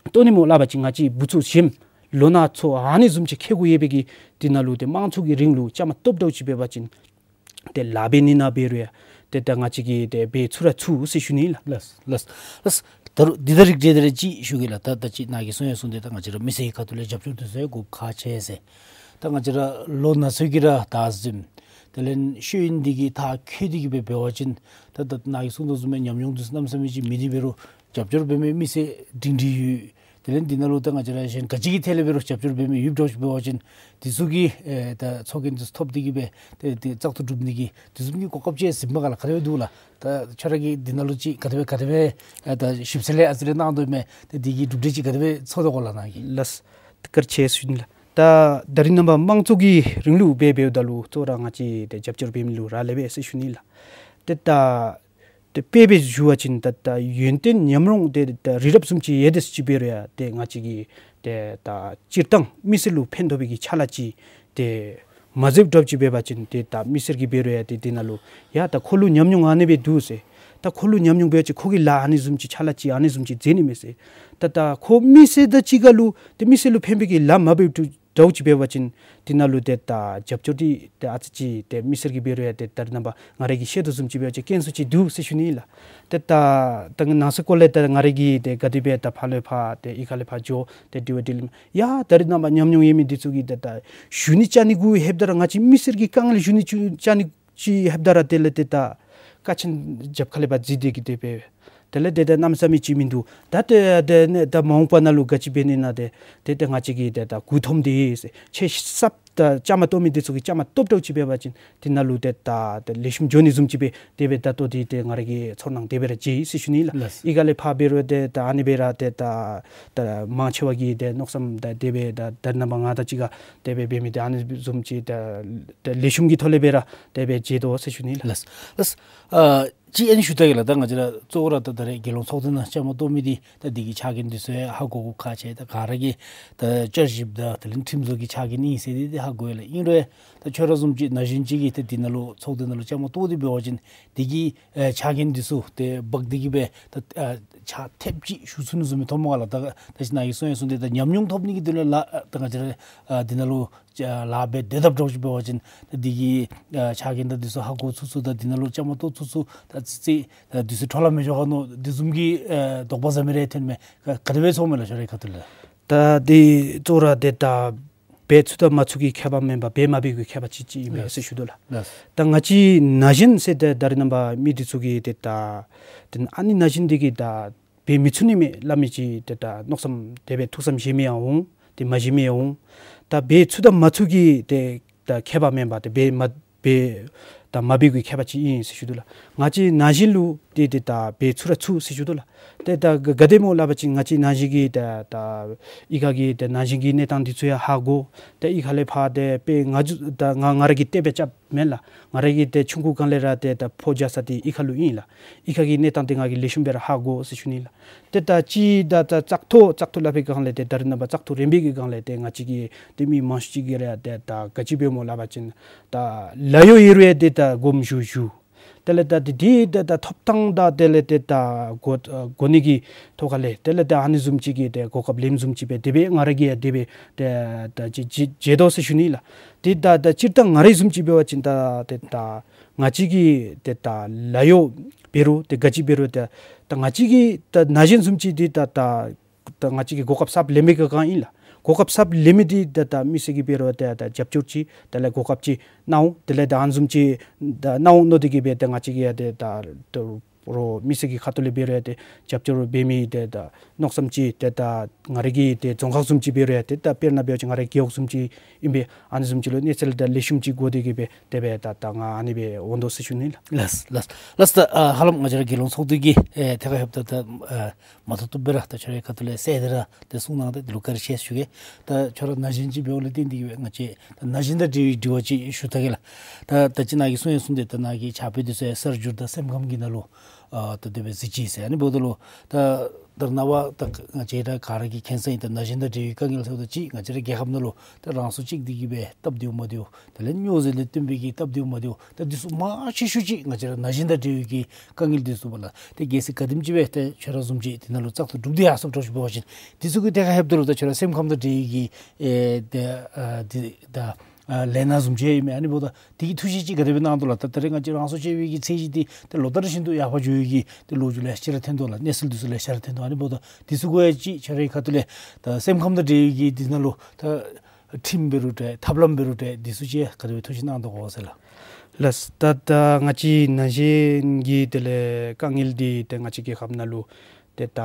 གཏོགས་ནི་སྨོ་སླབ་པ་ཅིན་ང་བཅས་བུ་ཚ་ཞིམ་ལོ་ན་ཚ་ཨ་ནི་བཟུམ་ཅིག་ཁེ་གུ་ཡོད་པའི་གི་འདི་ནང་ལུ་ཏེ་དམངས་གཙོ་གི་རིང་ལུགས་བཅའ་མར་གཏོགསཔ་འདྲཝ་ཅིག་འབད་བ་ཅིན་ཏེ་ལཱ་འབད་ནི་ནང་འབད་རུང་ཡང་ཏེ་ད་ང་བཅས་ཀྱིས་ཏེ་འབད་ཚུགས་ར་ཚུགས་ཟེར་ཞུ་ནི་ལགས། ལགས་ལགས་ལགས། ད་རུང་འདི་དང་རིགས་བསྒྲེས་ཏེ་ར་ཅིག་ཞུ་གེ་ལགས། ད་ད་ཅི་ནཱ་གིས་གསུང་ཡང་གསུངས་ཏེ་ད་ང་བཅས་ར་མི་སེར་གྱི་ཁ་ཐུག་ལས་རྒྱབ་སྐྱོར་འདི་ཚུ་ཡང་དགོཔ་ཁག་ཆེ་ཟེར། ད་ང་བཅས་ར་ལོ་ན་ཚོད་ཀྱིས་ར་ད་གཟིམ། དེ་ལས་ཤེས་ཡོན་འདི་གིས་མཐར་འཁྱོལ་ཏེ་གི་སྦེ་འབད་བ་ཅིན་ད་ད་ནཱ་གིས་གསུངས་དོ་བཟུམ་སྦེ་ཉམས་མྱོང་འདི་ཚུ་གནམ་མེད་ས་མེད་ཅིག་མེད་དེ་འབད་རུང་རྒྱབ་སྐྱོར་འབད་མི་མི་སེར་སྒྲིང་སྒྲིང་ཡོད། དེ་ལས་འདི་ནང་ལུ་ད་ང་བཅས་ར་གཞན་ག་ཅི་གི་ཐད་ལས་འབད་རུང་རྒྱབ་སྐྱོར་འབད་མི་ཡོདཔ་འདྲཝ་ཅིག་འབད་བ་ཅིན་འདི་ཚུ་གིས་ཨེ་ད་ཚོགས་རྒྱན་འདི་ཚུ་ཐོབ་སྟེ་གི་སྦེ་ཏེ་ཏེ་བཙག་འཐུ་གྲུབ་ནི་གི་འདི་བཟུམ་གྱི་གོ་སྐབས་ཅིག་ཟིན་པ་ག་ལགས། ག་དེ་སྦེ་འདུག་ལགས། ད་ཁྱོད་ར་གིས་འདི་ནང་ལུ་ཅིག་ག་དེ་སྦེ་ག་དེ་སྦེ་ཨེ་ད་ཞིབ་འཚོལ་ལས་ཨ་ཙི་རེ་གནང་དོ་མས། ཏེ་འདི་གི་གྲུབ་འབྲས་ཅིག་ག་དེ་སྦེ་ཚོར་དོ་གོ་ལགས་ནཱ་གིས། ལགས། བཀའ་དྲིན་ཆེ་ཟེར་ཞུ་ནི་ལགས། ད་ད་རིས་ནངས་པ་དམངས་གཙོ་གི་རིང་ལུགས་འབད་འབདཝ་ད་ལུ་གཙོ་བོ་ར་ང་བཅས་ཏེ་རྒྱབ་སྐྱོར་འབད་མི་ལུ་རག་ལས་པས་ཟེར་ཞུ་ནི་ལགས། ཏེ་ད་ཏེ་དཔེ་སྦེ་ཞུ་བ་ཅིན་ད་ད་ཡོན་ཏན་ཉམས་མྱོང་ཏེ་ད་རི་རབ་བཟུམ་ཅིག་ཡོད་དེ་ཅིག་འབད་རུང་ཡང་ཏེ་ང་བཅས་ཀྱིས་ཏེ་ད་སྤྱིར་བཏང་མི་སེར་ལུ་ཕན་ཐོགས་པའི་གི་ཕྱག་ལཱ་ཅིག་ཏེ་མ་མཛདཔ་འདྲཝ་ཅིག་འབད་བ་ཅིན་ཏེ་ད་མི་སེར་གྱིས་འབད་རུང་ཡང་ཏེ་འདི་ནང་ལུ་ཡ་ད་ཁོ་ལུ་ཉམས་མྱོང་ཨ་ནི་སྦེ་འདུག་ཟེར། ད་ཁོ་ལུ་ཉམས་མྱོང་འབད་བ་ཅིན་ཁོ་གིས་ལཱ་ཨ་ནི་བཟུམ་ཅིག་ཕྱག་ལཱ་ཅིག་ཨ་ནི་བཟུམ་ཅིག་མཛད་ནི་མས་ཟེར། ད་ད་ཁོ་མི་སེར་དང་གཅིག་ཁར་ལུ་ཏེ་མི་སེར་ལུ་ཕན་པའི་གི་ལཱ་མ་འབད་འདྲཝ་ཅིག་འབད་བ་ཅིན་འདི་ནང་ལུ་ཏེ་ད་རྒྱབ་སྐྱོར་འདི་ཏེ་ཨ་ཙི་ཅིག་ཏེ་མི་སེར་གྱིས་འབད་རུང་ཡང་ཏེ་ད་རིས་ནངས་པ་ང་ར་གིས་ཤེས་དོ་བཟུམ་ཅིག་འབད་བ་ཅིན་དཀོན་སུ་ཅིག་འདུག་ཟེར་ཞུ་ནི་ལགས། ཏེ་ད་ད་ནང་གསེས་སྐོར་ལས་ད་ང་ར་གིས་ཏེ་ག་དེ་སྦེ་ད་ཕར་ལས་ཕར་ཏེ་གཡུས་ཁ་ལས་ཕར་འགྱོ་སྟེ་དྲི་བ་དྲིས་ལན་ཡ་ད་རིས་ནངས་པ་ཉམས་མྱོང་ཡོད་མི་འདི་ཚུ་གིས་ཏེ་ད་ཞུ་ནི་བཅར་ནི་གུ་ལྷོདཔ་ད་ར་ང་བཅས་མི་སེར་གྱི་དཀའ་ངལ་ཞུ་ནི་བཅར་ནི་ཅིག་ལྷོདཔ་ད་ར་དེ་ལས་ཏེ་ད་ཀ་ཆེན་རྒྱབ་ཁ་ལས་ཕར་འཛུལ་ཏེ་གི་དེ་སྦེ་དེ་ལས་ཏེ་ད་གནམ་མེད་ས་མེད་ཅིག་མིན་འདུག། ད་ཏེ་ཏེ་ནི་ད་མ་འོངས་པ་ནང་ལུ་ག་ཅི་འབད་ནི་ན་ཏེ་ཏེ་ཏེ་ང་བཅས་ཀྱིས་ཏེ་ད་མགུ་འཐོམས་ཏེ་ཟེར་ཆེ་སབ་ད་བཅའ་མར་གཏོགས་མི་འདི་ཚུ་གིས་བཅའ་མར་གཏོགསཔ་འདྲཝ་ཅིག་འབད་བ་ཅིན་འདི་ནང་ལུ་ཏེ་ད་ཏེ་ལེགས་ཤོམ་འགྱོ་ནི་བཟུམ་ཅིག་སྦེ་དེ་སྦེ་ད་ལྟོ་འདི་ཏེ་ང་ར་གི་ཚོར་སྣང་དེ་སྦེ་ར་མཇལ་ཡི་ཟེར་ཞུ་ནི་ལགས། ལགས། གཡུས་ཁ་ལས་ཕར་འབད་རུང་ཏེ་ད་ཨ་ནི་སྦེ་ར་ཏེ་ད་ད་མང་ཆེ་བ་གིས་ཏེ་མནོ་བསམ་ད་དེ་སྦེ་ད་ད་རིས་ནངས་པ་ང་དང་གཅིག་ཁར་དེ་སྦེ་འབད་མི་ད་ཨ་ནི་བཟུམ་ཅིག་ད་ད་ལེགས་ཤོམ་གྱི་ཐོག་ལས་སྦེ་ར་དེ་སྦེ་མཇལ་དོ་ཟེར་ཞུ་ནི་ལགས། ལགས། ལགས། ཨ་ཅིག་ཨ་ནི་ཞུ་ད་གེ་ལགས། ད་ང་བཅས་ར་གཙོ་བོ་ར་ད་ད་རེས་རྒྱལ་ཡོངས་ཚོགས་སྡེ་ནང་བཅའ་མར་གཏོགས་མི་འདི་ད་འདི་གི་ཕྱག་འགན་འདི་ཚུ་ཡང་ཧ་གོ་དགོཔ་ཁག་ཆེ། ད་ག་ར་གིས་ད་བསྐྱར་ཞིབ་དང་དེ་ལས་ཁྲིམས་བཟོ་གི་ཕྱག་འགན་ཨིན་ཟེར་འདི་འདི་ཧ་གོ་ཡི་ལགས། ཨིན་རུང་ད་ཁྱོད་ར་བཟུམ་ཅིག་ན་གཞོན་ཅིག་གིས་ད་འདི་ནང་ལུ་ཚོགས་སྡེ་ནང་ལུ་བཅའ་མར་གཏོགས་ཏེ་འབད་བ་ཅིན་འདི་གི་ཨེ་ཕྱག་འགན་འདི་ཚུ་ཏེ་འབག་སྟེ་གི་སྦེ་ད་ཨེ་ཕྱག་ཐེབས་ཅིག་ཞུ་ཚུགས་ནི་བཟུམ་མི་མཐོངམ་ག་ལགས། ད་ད་ཅི་ནཱ་གིས་གསུང་ཡང་གསུངས་ཏེ་ད་ཉམས་མྱོང་ཐོབ་ནི་གི་དོན་ལས་ལགས། ད་ང་བཅས་ར་ཨ་འདི་ནང་ལུ་ལཱ་འབད་སྡོད་དཔ་འདྲཝ་ཅིག་འབད་བ་ཅིན་ད་འདི་གི་ཨ་ཕྱག་འགན་དང་འདི་ཚུ་ཧ་གོ་ཚུགས་ཚུགས་དང་འདི་ནང་ལུ་བཅའ་མར་གཏོགས་ཚུགས་ཚུགས་ད་ཙི་ཙི་ད་འདི་ཚུ་འཕྲོ་བརླག་མི་འགྱོ་ག་མནོ་འདི་བཟུམ་གྱི་ཨ་དོགས་པ་ཟ་མི་རེ་ཐོན་མས། ག་ག་དེ་སྦེ་ཚོརཝ་མས་ལགས་ཁྱོད་རའི་ཁ་ཐུག་ལས། ད་འདི་གཙོ་བོ་ར་ཏེ་ད་འབད་ཚུགས་དང་མ་ཚུགས་ཀྱི་ཁྱད་པར་མེན་པར་འབད་མ་འབད་ཀྱི་ཁྱད་པར་ཅིག་ཅིག་ཨིན་མས་ཟེར་ཞུ་དོ་ལགས། ལགས། ད་ང་བཅས་ན་གཞོན་ཟེར་ཏེ་ད་རིས་ནངས་པ་མི་འདི་ཚུ་གིས་ཏེ་ད་ཏེ་ཨ་ནི་ན་གཞོན་འདི་གིས་ད་འབད་མི་ཚུགས་ནི་མས་སླབ་མི་ཅིག་ཏེ་ད་མནོ་བསམ་དེ་སྦེ་ཐུགས་བསམ་བཞེས་མི་ཡང་འོང་། ཏེ་མ་བཞེས་མི་ཡང་འོང་། ད་འབད་ཚུགས་དང་མ་ཚུགས་ཀྱི་ཏེ་ད་ཁྱད་པར་མེན་པར་ཏེ་འབད་མ་འབད་ད་མ་འབད་ཀྱི་ཁྱད་པར་ཅིག་ཨིན་ཟེར་ཞུ་དོ་ལགས། ང་བཅས་ན་གཞོན་ལུ་ཏེ་ཏེ་ད་འབད་ཚུགས་ར་ཚུགས་ཟེར་ཞུ་དོ་ལགས། ཏེ་ད་ག་ག་དེ་སྨོ་སླབ་པ་ཅིན་ང་བཅས་ན་གཞོན་གྱིས་ད་ད་གཡུས་ཁ་གི་ཏེ་ན་གཞོན་གྱི་གནས་སྟངས་འདི་ཚུ་ཡང་ཧ་གོ། ཏེ་གཡུས་ཁ་ལས་ཕར་ཏེ་དཔེ་ང་བཅས་ད་ང་ང་ར་གིས་བལྟ་བའི་སྐབས་མེན་ལགས། ང་ར་གིས་ཏེ་ཆུང་ཀུ་སྒང་ལས་ར་ཏེ་ད་ཕོ་རྒྱས་ས་འདི་གཡུས་ཁ་ལུ་ཨིན་ལགས། གཡུས་ཁ་གི་གནས་སྟངས་འདི་ང་གིས་ལེགས་ཤོམ་སྦེ་ར་ཧ་གོ་ཟེར་ཞུ་ནི་ལགས། ཏེ་ད་ཅི་ད་ད་བཙག་འཐུ་བཙག་འཐུ་སླབ་པའི་སྒང་ལས་ཏེ་ད་རིས་ནངས་པ་བཙག་འཐུ་རན་པའི་གི་སྒང་ལས་ཏེ་ང་བཅས་ཀྱི་ཏེ་མི་མང་ཤོས་ཅིག་གིས་ར་ཏེ་ད་ག་ཅི་འབདཝ་སྨོ་སླབ་པ་ཅིན་ད་ལཱ་གཡོག་ཡོད་རུང་ཏེ་ད་དགོངསམ་ཞུ་ཞུ། དེ་ལས་ད་ཏེ་འདི་ད་ད་ཐོབ་ཐང་དང་དེ་ལས་ཏེ་ད་གོ་གོ་ནི་གི་ཐོག་ཁ་ལས་དེ་ལས་ད་ཨ་ནི་བཟུམ་ཅིག་གི་ཏེ་གོ་སྐབས་ལེནམ་བཟུམ་ཅིག་སྦེ་དེ་སྦེ་ང་ར་གིས་ཡང་དེ་སྦེ་ཏེ་ད་ཅི་ཅི་མཇལ་དོ་ཟེར་ཞུ་ནི་ལགས། ཏེ་ད་ད་སྤྱིར་བཏང་ང་རའི་བཟུམ་ཅིག་འབད་བ་ཅིན་ད་ཏེ་ད་ང་བཅས་ཀྱིས་ཏེ་ད་ལཱ་གཡོག་འབད་རུང་ཏེ་ག་ཅི་འབད་རུང་ཏེ་ད་ང་བཅས་ཀྱིས་ད་ན་གཞོན་བཟུམ་ཅིག་འདི་ད་ད་ད་ང་བཅས་ཀྱིས་གོ་སྐབས་གསརཔ་ལེན་པའི་གི་སྒང་ཨིན་ལགས། གོ་སྐབས་གསརཔ་ལེན་མི་འདི་ད་ད་མི་སེར་གྱིས་འབད་རུང་ད་ད་རྒྱབ་སྐྱོར་ཅིག་དེ་ལས་གོ་སྐབས་ཅིག་གནང་འོང་། དེ་ལས་ད་ཨ་ནི་བཟུམ་ཅིག་ད་གནང་འོང་མནོ་སྟེ་གི་སྦེ་ད་ང་བཅས་ཀྱིས་ཡང་ཏེ་ད་ད་ རོགས་མི་སེར་གྱི་ཁ་ཐུག་ལས་འབད་རུང་ཡང་ཏེ་རྒྱབ་སྐྱོར་འབད་མི་ཏེ་ད་མནོ་བསམ་ཅིག་ཏེ་ད་ང་རའི་གི་ཏེ་རྫོང་ཁག་བཟུམ་ཅིག་འབད་རུང་ཡང་ཏེ་ད་དཔེར་ན་འབད་བ་ཅིན་ང་རའི་རྒེད་འོག་བཟུམ་ཅིག་ཨིན་པས། ཨ་ནི་བཟུམ་ཅིག་ལུ་གནས་ཚུལ་ད་ལེགས་ཤོམ་ཅིག་དགོ་སྟེ་གི་སྦེ་དེ་སྦེ་ད་ད་ང་ཨ་ནི་སྦེ་འོང་དོ་ཟེར་ཞུ་ནི་ལགས། ལགས་ལགས་ལགས། ད་ཨ་ཧ་ལམ་ང་བཅས་ར་རྒྱལ་ཡོངས་ཚོགས་འདུ་གི་ཨེ་ཐད་ཁར་ལྷོདཔ་ད་ད་ཨ་མ་ཐུབ་ཐུབ་སྦེ་ར་ད་ཁྱོད་རའི་ཁ་ཐུག་ལས་གསལ་ཏེ་ར་ཏེ་གསུངས་གནང་སྟེ་དེ་ལུ་བཀའ་དྲིན་ཆེ་ཞུ་གེ། ད་ཁྱོད་ར་ན་གཞོན་ཅིག་འབདཝ་ལས་བརྟེན་ཏེ་གི་སྦེ་ང་བཅས་ད་ན་གཞོན་དང་འབྲེལ་བའི་དྲི་བ་ཅིག་ཞུ་ད་གེ་ལགས། ད་ད་ཅི་ནཱ་གིས་གསུངས་ཡང་གསུངས་ཏེ་ད་ནཱ་གིས་ཕྱག་དཔེ་འདི་ཚུ་ཡང་གསར་འགྱུར་དང་སེམས་ཁམས་ཀྱི་ནང་ལུ་ཨ་ད་དེ་སྦེ་གཟིགས་ཅི་ཟེར། ཨ་ནི་འབདཝ་ད་ལུ་ད་ད་རེས་ནངས་པ་ད་ང་བཅས་ར་ག་ར་གིས་མཁྱེན་གསལ་ཨིན། ད་ན་གཞོན་དང་འབྲེལ་བའི་དཀའ་ངལ་ཟེརཝ་ད་ཅིག་ང་བཅས་ར་རྒྱལ་ཁབ་ནང་ལུ་ད་རང་སྲོག་བཅད་དེ་གི་སྦེ་སྟབས་བདེཝ་མ་བདེཝ་དེ་ལས་སྨྱོ་རྫས་ལས་བརྟེན་པའི་གི་སྟབས་བདེཝ་མ་བདེཝ་ད་འདི་ཚུ་མང་ཆེ་ཤོས་ཅིག་ང་བཅས་ར་ན་གཞོན་དང་འབྲེལ་བའི་གི་དཀའ་ངལ་འདི་ཚུ་འབདཝ་ལས་ཏེ་གལ་སྲིད་ག་དེམ་ཅིག་སྦེ་ཏེ་ཁྱོད་ར་བཟུམ་ཅིག་དེ་ནང་ལུ་བཙག་འཐུ་གྲུབ་སྟེ་ཡར་སོངམ་འདྲཝ་ཅིག་འབད་བ་ཅིན་དེ་ཚུ་གི་ཐད་ཁར་ལྷོདཔ་ད་ལུ་ད་ཁྱོད་ར་སེམས་ཁམས་དང་འབྲེལ་བའི་གི་ཨེ་ཏེ་ཨ་འདི་ད་ཨ་ལས་སྣ་བཟུམ་ཅིག་ཨིན་མས། ཨ་ནི་འབདཝ་ད་དེ་གི་ཐུགས་བཞེད་ཅིག་ག་དེ་སྦེ་གནང་དོ་ལགས། ད་ད་རེས་ང་བཅས་རང་སྲོག་བཅད་པའི་གི་ཚད་གཞི་འདི་ཏེ་ལོ་ལྟར་བཞིན་དུ་ཡར་འཕར་འགྱོ་བའི་གི་ཏེ་ལོ་རྒྱུས་ལེ་ཤ་ར་ཐོན་དོ་ལགས། གནས་ཚུལ་འདི་ཚུ་ལེ་ཤ་ར་ཐོན་དོ། ཨ་ནི་འབདཝ་ད་དེ་ཚུ་གུ་ཡང་ཅིག་ཁྱོད་རའི་ཁ་ཐུག་ལས་ད་སེམས་ཁམས་དང་འབྲེལ་བའི་གི་འདི་ནང་ལུ་ད་ཁྲིམས་འབད་རུང་འདྲ་ཐབས་ལམ་འབད་རུང་འདྲ་འདི་ཚུ་ཅིག་ག་དེ་སྦེ་ཐུགས་བཞེད་གནང་དོ་གོ་ཟེར་ལགས། ལགས། ད་ད་ང་བཅས་ན་གཞོན་གྱི་དེ་ལས་དཀའ་ངལ་འདི་ཏེ་ང་བཅས་རྒྱལ་ཁབ་ནང་ལུ་ཏེ་ད་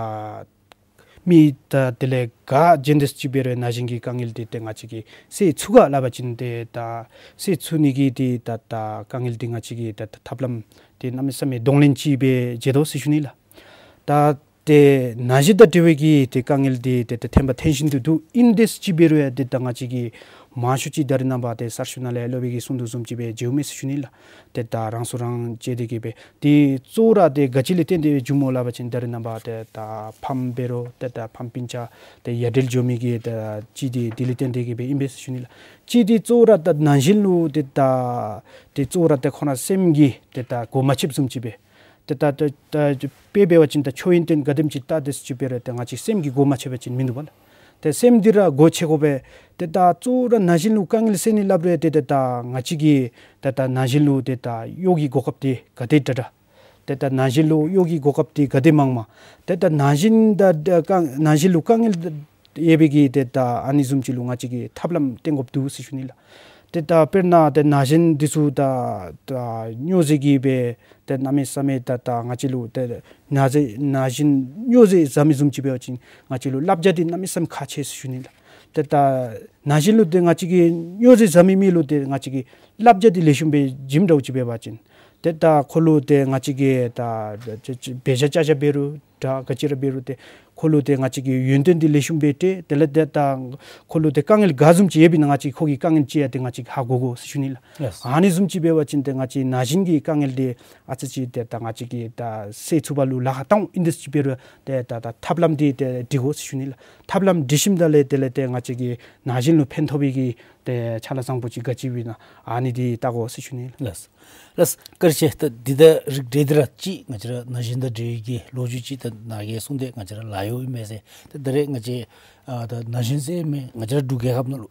མི་ད་དེ་ལས་ག་གཞན་དེ་ཅིག་འབད་རུང་ན་གཞོན་གྱི་དཀའ་ངལ་འདི་ཏེ་ང་བཅས་ཀྱིས་སེལ་ཚུགས་ག་སླབ་པ་ཅིན་ཏེ་ད་སེལ་ཚུགས་ནི་གི་ཏེ་ད་ད་དཀའ་ངལ་འདི་ང་བཅས་ཀྱིས་ད་ད་ཐབས་ལམ་འདི་གནམ་མེད་ས་མེད་གདོང་ལེན་ཅིག་སྦེ་མཇལ་དོ་ཟེར་ཞུ་ནི་ལགས། ད་ཏེ་ན་གཞོན་དང་འབྲེལ་བའི་གི་ཏེ་དཀའ་ངལ་འདི་ཏེ་ཏེ་ཐོན་པ་ཐོན་བཞིན་དུ་འདུག། ཨིན་དེ་ཅིག་འབད་རུང་ཡང་ཏེ་ད་ང་བཅས་ཀྱིས་མང་ཤོས་ཅིག་ད་རེས་ནངས་པ་ཏེ་གསར་ཤོག་ནང་ལས་སློབ་དཔོན་གྱིས་གསུང་དོ་བཟུམ་ཅིག་སྦེ་མཇལཝ་མས་ཟེར་ཞུ་ནི་ལགས། ཏེ་ད་རང་སྲོག་རང་བཅད་དེ་གི་སྦེ་ཏེ་གཙོ་བོ་ར་ཏེ་ག་ཅི་ལས་བརྟེན་ཏེ་འབྱུངམ་སྨོ་སླབ་པ་ཅིན་ད་རེས་ནངས་པ་ཏེ་ད་ཕམ་འབད་རུང་ཏེ་ད་ཕམ་སྤུན་ཆ་ཏེ་ཡ་བྲལ་འགྱོ་མི་གི་ད་ཅིག་འདི་འདི་ལས་བརྟེན་ཏེ་གི་སྦེ་ཨིན་པས་ཟེར་ཞུ་ནི་ལགས། ཅིག་འདི་གཙོ་བོ་ར་ད་ན་གཞོན་ལུ་ཏེ་ད་ཏེ་གཙོ་བོ་ར་ཏེ་ཁོང་ར་སེམས་ཀྱིས་ཏེ་ད་སྒོ་མ་ཕྱེཝ་བཟུམ་ཅིག་སྦེ་ཏེ་ད་ད་ད་དཔེ་འབད་བ་ཅིན་ད་མཆོད་ཡོན་ཏན་ག་དེམ་ཅིག་བཏབ་དེ་ཅིག་འབད་རུང་ཏེ་ང་བཅས་སེམས་ཀྱིས་སྒོ་མ་ཕྱེ་བ་ཅིན་མིན་འདུག་པ་ལགས། ཏེ་སེམས་འདི་ར་སྒོ་ཕྱེ་དགོ་པས། ཏེ་ད་གཙོ་བོ་ར་ན་གཞོན་ལུ་དཀའ་ངལ་སེལ་ནི་སླབ་རུང་ཏེ་ཏེ་ད་ང་བཅས་ཀྱིས་ཏེ་ད་ན་གཞོན་ལུ་ཏེ་ད་གཡོག་གི་གོ་སྐབས་འདི་ག་དེ་དྲག་དྲག། ཏེ་ད་ན་གཞོན་ལུ་གཡོག་གི་གོ་སྐབས་འདི་ག་དེ་མང་མང་། ཏེ་ད་ན་གཞོན་ད་ད་དཀའ་ན་གཞོན་ལུ་དཀའ་ངལ་ཡོད་པའི་གི་ཏེ་ད་ཨ་ནི་བཟུམ་ཅིག་ལུ་ང་བཅས་ཀྱིས་ཐབས་ལམ་བཏོན་དགོཔ་འདུག་ཟེར་ཞུ་ནི་ལགས། ཏེ་ད་དཔེར་ན་ཏེ་ན་གཞོན་འདི་ཚུ་ད་ད་སྨྱོ་རྫས་ཀྱིས་སྦེ་ཏེ་གནམ་མེད་ས་མེད་ད་ད་ང་བཅས་ལུ་ཏེ་ན་རྫས་ན་གཞོན་སྨྱོ་རྫས་བཟའ་མི་བཟུམ་ཅིག་འབད་བ་ཅིན་ང་བཅས་ལུ་བསླབ་བྱ་འདི་གནམ་མེད་ས་མེད་ཁག་ཆེ་ཟེར་ཞུ་ནི་ལགས། ཏེ་ད་ན་གཞོན་ལུ་ཏེ་ང་བཅས་ཀྱིས་སྨྱོ་རྫས་བཟའ་མི་མི་ལུ་ཏེ་ང་བཅས་ཀྱིས་བསླབ་བྱ་འདི་ལེགས་ཤོམ་སྦེ་བྱིནམ་འདྲཝ་ཅིག་འབད་བ་ཅིན་ཏེ་ད་ཁོ་ལུ་ཏེ་ང་བཅས་ཀྱིས་ད་ཅ་ཅ་འབད་བཞག་ཅ་ཅ་འབད་རུང་ད་ག་ཅི་ར་འབད་རུང་ཏེ་ཁོ་ལུ་ཏེ་ང་བཅས་ཀྱིས་ཡོན་ཏན་འདི་ལེགས་ཤོམ་སྦེ་སྤྲོད། དེ་ལས་ཏེ་ད་ཁོ་ལུ་ཏེ་དཀའ་ངལ་ག་བཟུམ་ཅིག་ཡོདཔ་ཨིན་ན་ང་བཅས་ཁོ་གི་དཀའ་ངལ་ཅིག་ཡང་ཏེ་ང་བཅས་ཧ་གོ་དགོ་ཟེར་ཞུ་ནི་ལགས། ལགས། ཨ་ནི་བཟུམ་ཅིག་འབད་བ་ཅིན་ཏེ་ང་བཅས་ན་གཞོན་གྱི་དཀའ་ངལ་འདི་ཨ་ཙི་ཅིག་ཏེ་ད་ང་བཅས་ཀྱིས་ད་སེལ་ཚུགས་པ་ལུ་ལཱ་ཁག་བཏང་འོང་། ཨིན་དེ་ཅིག་འབད་རུང་ཏེ་ད་ད་ཐབས་ལམ་འདི་ཏེ་སྒྲིག་དགོ་ཟེར་ཞུ་ནི་ལགས། ཐབས་ལམ་སྒྲིག་ཞིནམ་ད་ལས་དེ་ལས་ཏེ་ང་བཅས་ཀྱི་ན་གཞོན་ལུ་ཕན་ཐོགས་པའི་གི་ཏེ་ཕྱག་ལཱ་བཟང་པོ་ཅིག་ག་ཅི་ཡོདཔ་ཨིན་ན་ཨ་ནི་འདི་བལྟ་དགོ་ཟེར་ཞུ་ནི་ལགས། ལགས། བཀའ་དྲིན་ཆེ། ད་འདི་དང་རིགས་བསྒྲེས་ཏེ་ར་ཅིག་ང་བཅས་ར་ན་གཞོན་དང་འབྲེལ་བའི་གི་ལོ་རྒྱུས་ཅིག་ད་ནཱ་གིས་གསུངས་ཏེ་ང་བཅས་ར་ལཱ་གཡོག་ཨིན་མས་ཟེར། ད་ད་རེས་ང་བཅས་ཨ་ད་ན་གཞོན་ཟེར་མི་ང་བཅས་ར་འབྲུག་རྒྱལ་ཁབ་ནང་ལུ་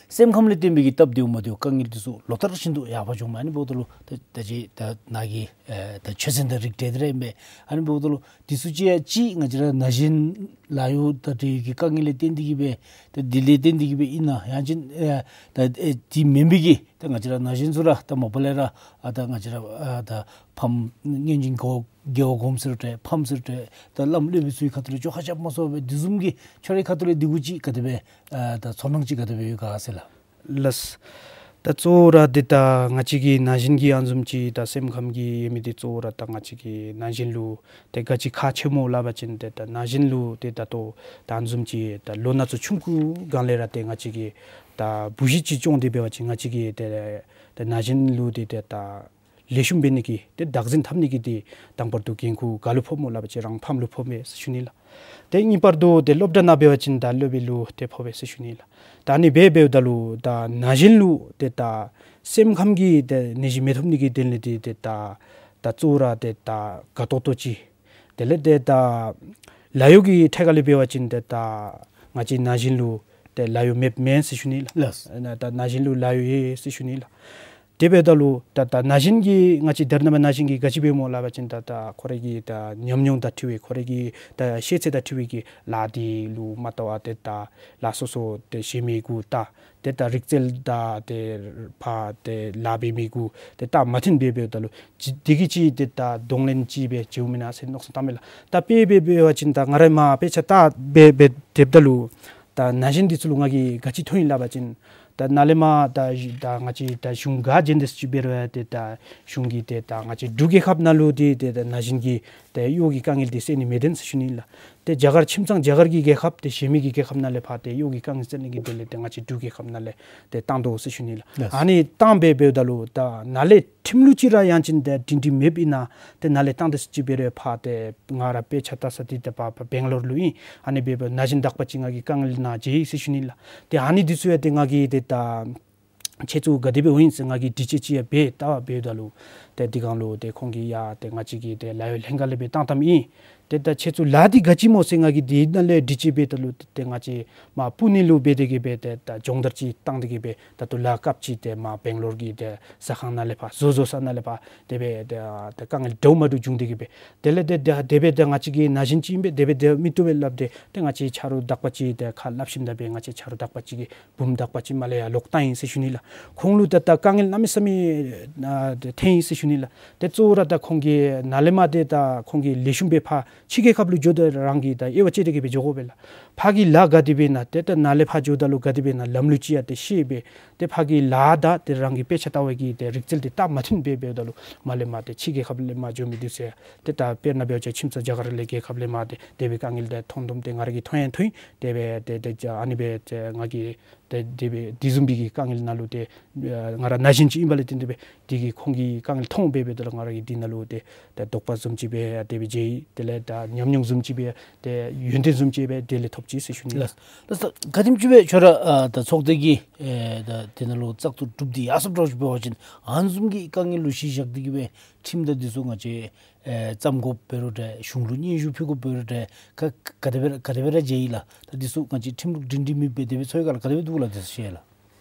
སེམས་ཁམས་ལས་བརྟེན་པའི་གི་སྟབས་བདེཝ་མ་བདེཝ་དཀའ་ངལ་འདི་ཚུ་ལོ་ལྟར་བཞིན་དུ་ཡར་འཕར་འགྱོཝ་མས། ཨ་ནི་འབདཝ་ད་ལུ་ད་ད་ཅི་ད་ནཱ་གིས་ཨེ་ད་ཆོས་ཚན་དང་རིགས་བསྒྲེས་ཏེ་ར་ཨིན་པས། ཨ་ནི་འབདཝ་ད་ལུ་འདི་ཚུ་ཅིག་ཡང་ཅིག་ང་བཅས་ར་ན་གཞོན་ལཱ་གཡོག་དང་འབྲེལ་བའི་གི་དཀའ་ངལ་ལས་བརྟེན་ཏེ་གི་སྦེ་ད་འདི་ལས་བརྟེན་ཏེ་གི་སྦེ་ཨིན་ན་ཡང་ཅིན་ཨེ་ད་ཨེ་འདི་མེན་པའི་གི་ད་ང་བཅས་ར་ན་གཞོན་ཚུ་ར་ད་མ་པ་ལས་ར་ཨ་ད་ང་བཅས་ར་ཨ་ད་ཕམ་སྔོན་བྱོན་རྒྱལ་བ་རྒྱལ་བ་གོངམ་ཟེར་རུང་འདྲ་ཕམ་ཟེར་རུང་འདྲ་ད་བླམ་སློབ་དཔོན་ཚུ་གི་ཁ་ཐུག་ལས་བཅོ་ཁ་རྐྱབ་མ་ཚུགས་པས། འདི་བཟུམ་གྱི་ཁྱོད་རའི་ཁ་ཐུག་ལས་འདི་གུ་ཅིག་ག་དེ་སྦེ་ཨ་ད་ཚོར་སྣང་ཅིག་ག་དེ་སྦེ་ཡོད་ག་ཟེར་ལགས། ལགས། ད་གཙོ་བོ་ར་འདི་ད་ང་བཅས་ཀྱི་ན་གཞོན་གྱི་ཨ་ནི་བཟུམ་ཅིག་ད་སེམས་ཁམས་ཀྱི་ཡོད་མི་འདི་གཙོ་བོ་ར་ད་ང་བཅས་ཀྱི་ན་གཞོན་ལུ་ཏེ་ག་ཅི་ཁག་ཆེ་སྨོ་སླབ་པ་ཅིན་ཏེ་ད་ན་གཞོན་ལུ་ཏེ་ད་ལྟོ་ད་ཨ་ནི་བཟུམ་ཅིག་ད་ལོ་ན་ཚོད་ཆུང་ཀུ་སྒང་ལས་ར་ཏེ་ང་བཅས་ཀྱིས་ད་བུ་གཞི་ཅིག་སྐྱོང་སྟེ་འབད་བ་ཅིན་ང་བཅས་ཀྱིས་ཏེ་ད་ན་གཞོན་ལུ་ཏེ་ཏེ་ད་ལེགས་ཤོམ་འབད་ནི་གི་ཏེ་བདག་འཛིན་འཐབ་ནི་གི་ཏེ་དང་པར་དུ་འགན་ཁུར་ག་ལུ་ཕོགཔ་སྨོ་སླབ་པ་ཅིན་རང་ཕམ་ལུ་ཕོགཔ་མས་ཟེར་ཞུ་ནི་ལགས། ཏེ་གཉིས་པར་དུ་ཏེ་སློབ་གྲྭ་ནང་འབད་བ་ཅིན་ད་སློབ་དཔོན་ལུ་ཏེ་ཕོག་པས་ཟེར་ཞུ་ནི་ལགས། ད་ཨ་ནི་སྦེ་འབདཝ་ད་ལུ་ད་ན་གཞོན་ལུ་ཏེ་ད་སེམས་ཁམས་ཀྱི་ཏེ་ནད་གཞི་མི་ཐོབ་ནི་གི་དོན་ལས་ཏེ་ཏེ་ད་ད་གཙོ་བོ་ར་ཏེ་ད་དགའ་ཏོག་ཏོ་ཅིག། དེ་ལས་ཏེ་ད་ལཱ་གཡོག་གི་ཐད་ཁར་ལས་འབད་བ་ཅིན་ཏེ་ད་ང་བཅས་ན་གཞོན་ལུ་ཏེ་ལཱ་གཡོག་མེདཔ་མེན་ཟེར་ཞུ་ནི་ལགས། ལགས། ཨ་ནཱ་ད་ན་གཞོན་ལུ་ལཱ་གཡོག་ཡོད་ཟེར་ཞུ་ནི་ལགས། དེ་འབདཝ་ད་ལུ་ད་ད་ན་གཞོན་གྱི་ང་བཅས་ད་རེས་ནངས་པ་ན་གཞོན་གྱིས་ག་ཅི་འབད་སྨོ་སླབ་པ་ཅིན་ད་ད་ཁོ་རའི་གི་ད་ཉམས་མྱོང་དང་འཁྲིལ་བའི་ཁོ་རའི་གི་ད་ཤེས་ཚད་དང་འཁྲིལ་བའི་གི་ལཱ་འདི་ལུ་མ་བལྟ་བར་ཏེ་ད་ལཱ་སོ་སོ་ཏེ་གཞན་མི་གུ་བལྟ། ཏེ་ད་རིག་རྩལ་དང་ཏེ་ཕར་ཏེ་ལཱ་འབད་མི་གུ་ཏེ་བལྟ་མ་མཐུན་སྦེ་འབདཝ་ད་ལུ་ཅིག་དེ་གིས་ཅིག་ཏེ་ད་གདོང་ལེན་ཅིག་སྦེ་འགྱོཝ་མེན་ན་ཟེར་མནོ་བསམ་བཏངམ་མས་ལགས། ད་དཔེ་འབད་འབད་བ་ཅིན་ད་ང་ར་མར་དཔེ་ཆ་བལྟ་སྦེ་སྦེ་སྡོདཔ་ད་ལུ་ད་ན་གཞོན་འདི་ཚུ་ལུ་ང་གིས་ག་ཅི་མཐོང་ཡི་སླབ་པ་ཅིན་ད་ནཱ་ལས་མར་ད་ད་ང་བཅས་ད་གཞུང་ག་བྱོན་ཏེ་ཅིག་འབད་རུང་ཏེ་ད་གཞུང་གིས་ཏེ་ད་ང་བཅས་འབྲུག་རྒྱལ་ཁབ་ནང་ལུ་ཏེ་ཏེ་ད་ན་གཞོན་གྱི་ཏེ་གཡོག་གི་དཀའ་ངལ་འདི་སེལ་ནི་མེད་དེ་ཟེར་ཞུ་ནི་ལགས། ཏེ་རྒྱ་གར་ཁྱིམ་ཚང་རྒྱ་གར་གྱི་རྒྱལ་ཁབ་ཏེ་གཞན་མི་གི་རྒྱལ་ཁབ་ནང་ལས་ཕར་ཏེ་གཡོག་གི་དཀའ་ངལ་སེལ་ནི་གི་དོན་ལས་ཏེ་ང་བཅས་འབྲུག་རྒྱལ་ཁབ་ནང་ལས་ཏེ་བཏང་དོ་ཟེར་ཞུ་ནི་ལགས། ལགས། ཨ་ནི་བཏང་སྦེ་འབདཝ་ད་ལུ་ད་ནཱ་ལས་ཁྲིམས་ལུགས་ཅིག་ར་ཡང་ཅིན་ཏེ་སྒྲིང་སྒྲིང་མེདཔ་ཨིན་ན་ཏེ་ནཱ་ལས་བཏང་སྟེ་ཅིག་འབད་རུང་ཕར་ཏེ་ང་ར་དཔེ་ཆ་བལྟ་ས་འདི་ཏེ་ཕར་ཕར་སྦེང་ལོར་ལུ་ཨིན། ཨ་ནི་འབདཝ་ད་ན་གཞོན་དག་པ་ཅིག་ང་གིས་དཀའ་ངལ་ནང་མཇལ་ཡི་ཟེར་ཞུ་ནི་ལགས། ཏེ་ཨ་ནི་འདི་ཚུ་ཡང་ཏེ་ང་གིས་ཏེ་ད་ཁྱེད་ཚུ་ག་དེ་སྦེ་འོང་ཡི་ཟེར་ང་གིས་དྲི་དཔྱད་ཅིག་ཡང་འབད་བལྟ་བར་འབདཝ་ད་ལུ་ཏེ་དེ་སྒང་ལུ་ཏེ་ཁོང་གིས་ཡ་ཏེ་ང་བཅས་ཀྱི་ཏེ་ལཱ་གཡོག་ལྷན་ཁག་ལས་སྦེ་བཏང་བཏངམ་ཨིན། ཏེ་ད་ཁྱེད་ཚུ་ལཱ་འདི་ག་ཅི་སྨོ་ཟེར་ང་གིས་དེ་ནང་ལས་དྲི་དཔྱད་འབདཝ་ད་ལུ་ཏེ་ང་བཅས་མར་པུ་ནེ་ལུ་འབད་དེ་གི་སྦེ་ཏེ་ད་སྦྱོང་བརྡར་ཅིག་བཏང་སྟེ་གི་སྦེ་ད་ལྟོ་ལཱ་སྐབས་ཅིག་ཏེ་མར་སྦེང་ལོར་གྱི་ཏེ་ཟ་ཁང་ནང་ལས་ཕར་བཟོ་བཟོ་ས་ནང་ལས་ཕར་དེ་སྦེ་ཏེ་ད་དཀའ་ངལ་འདྲཝ་མ་འདྲཝ་བྱུང་སྟེ་གི་སྦེ་དེ་ལས་ཏེ་ད་དེ་སྦེ་ཏེ་ང་བཅས་ཀྱི་ན་གཞོན་ཅིག་ཨིན་པས། དེ་སྦེ་ཏེ་མི་བཏུབ་པས་སླབ་སྟེ་ཏེ་ང་བཅས་ཆ་རོགས་དག་པ་ཅིག་ཏེ་ཁ་སླབ་ཞིནམ་ད་སྦེ་ང་བཅས་ཆ་རོགས་དག་པ་ཅིག་གིས་བུམོ་དག་པ་ཅིག་མར་ལས་ཡར་ལོག་བཏང་ཡི་ཟེར་ཞུ་ནི་ལགས། ཁོང་ལུ་ད་ད་དཀའ་ངལ་གནམ་མེད་ས་མེད་ཨ་ཏེ་ཐོན་ཡི་ཟེར་ཞུ་ནི་ལགས། ཏེ་གཙོ་བོ་ར་ད་ཁོང་གིས་ནཱ་ལས་མར་ཏེ་ད་ཁོང་གིས་ལེགས་ཤོམ་སྦེ་ཕར་ཕྱི་རྒྱལ་ཁབ་ལུ་འགྱོཝ་ད་རང་གིས་ད་དབྱེ་བ་དཔྱད་དེ་གི་སྦེ་འགྱོ་དགོ་པས་ལགས། ཕར་གྱི་ལཱ་ག་དེ་སྦེ་ཨིན་ན་ཏེ་ད་ནཱ་ལས་ཕར་འགྱོཝ་ད་ལུ་ག་དེ་སྦེ་ཨིན་ན་ལམ་ལུགས་ཅིག་ཡང་ཏེ་ཤེས་སྦེ་ཏེ་ཕར་གྱི་ལཱ་དང་ཏེ་རང་གི་དཔེ་ཆ་ལྟ་བའི་གི་ཏེ་རིག་རྩལ་འདི་ད་མ་མཐུན་སྦེ་འབདཝ་ད་ལུ་མར་ལས་མར་ཏེ་ཕྱི་རྒྱལ་ཁབ་ལས་མར་འགྱོ་མི་འདི་ཚུ་ཡང་ཏེ་ད་དཔེར་ན་འབད་བ་ཅིན་ཁྱིམ་ཚང་རྒྱ་གར་ལས་རྒྱལ་ཁབ་ལས་མར་ཏེ་དེ་སྦེ་དཀའ་ངལ་ཏེ་མཐོང་དོ་བཟུམ་ཏེ་ང་ར་གིས་མཐོང་ཡང་མཐོང་ཡི། དེ་སྦེ་ཏེ་ཏེ་ཨ་ནི་སྦེ་ཏེ་ང་གིས་ཏེ་དེ་སྦེ་དེ་བཟུམ་སྦེ་གི་དཀའ་ངལ་ནང་ལུ་ཏེ་ཨ་ང་ར་ན་གཞོན་ཅིག་ཨིན་པ་ལས་བརྟེན་ཏེ་སྦེ་དེ་གིས་ཁོང་གི་དཀའ་ངལ་མཐོང་སྦེ་འབདཝ་ད་ལུ་ང་ར་གིས་དེ་ནང་ལུ་ཏེ་ད་དོགས་པ་བཟུམ་ཅིག་སྦེ་ཡང་དེ་སྦེ་མཇལ་ཡི། དེ་ལས་ད་ཉམས་མྱོང་བཟུམ་ཅིག་སྦེ་ཏེ་ཡོན་ཏན་བཟུམ་ཅིག་སྦེ་དེ་ལས་ཐོབ་ཅི་ཟེར་ཞུ་ནི་ལགས། ལགས། ད་ག་དེམ་ཅིག་སྦེ་ཁྱོད་ར་ཨ་ད་ཚོགས་སྡེ་གི་ཨེ་ད་དེ་ནང་ལུ་བཙག་འཐུ་གྲུབ་སྟེ་ཡར་སོངམ་འདྲཝ་ཅིག་འབད་བ་ཅིན་ཨ་ནི་བཟུམ་གྱི་དཀའ་ངལ་ལུ་གཞི་བཞག་སྟེ་གི་སྦེ་ཁྲིམས་དང་འདི་ཚུ་ང་བཅས་ཨེ་བརྩམ་དགོཔ་འབད་རུང་འདྲ་གཞུང་ལུ་སྙན་ཞུ་ཕུལ་དགོཔ་འབད་རུང་འདྲ་ག་ག་དེ་སྦེ་ར་ག་དེ་སྦེ་ར་མཇལ་ཡི་ལགས། ད་འདི་ཚུ་ང་བཅས་ཁྲིམས་ལུགས་སྒྲིང་སྒྲིང་མེདཔ་སྦེ་དེ་སྦེ་ཚོར་ག་ལགས། ག་དེ་སྦེ་འདུག་ལགས་དེ་ཚུ་ཤེས་ལགས།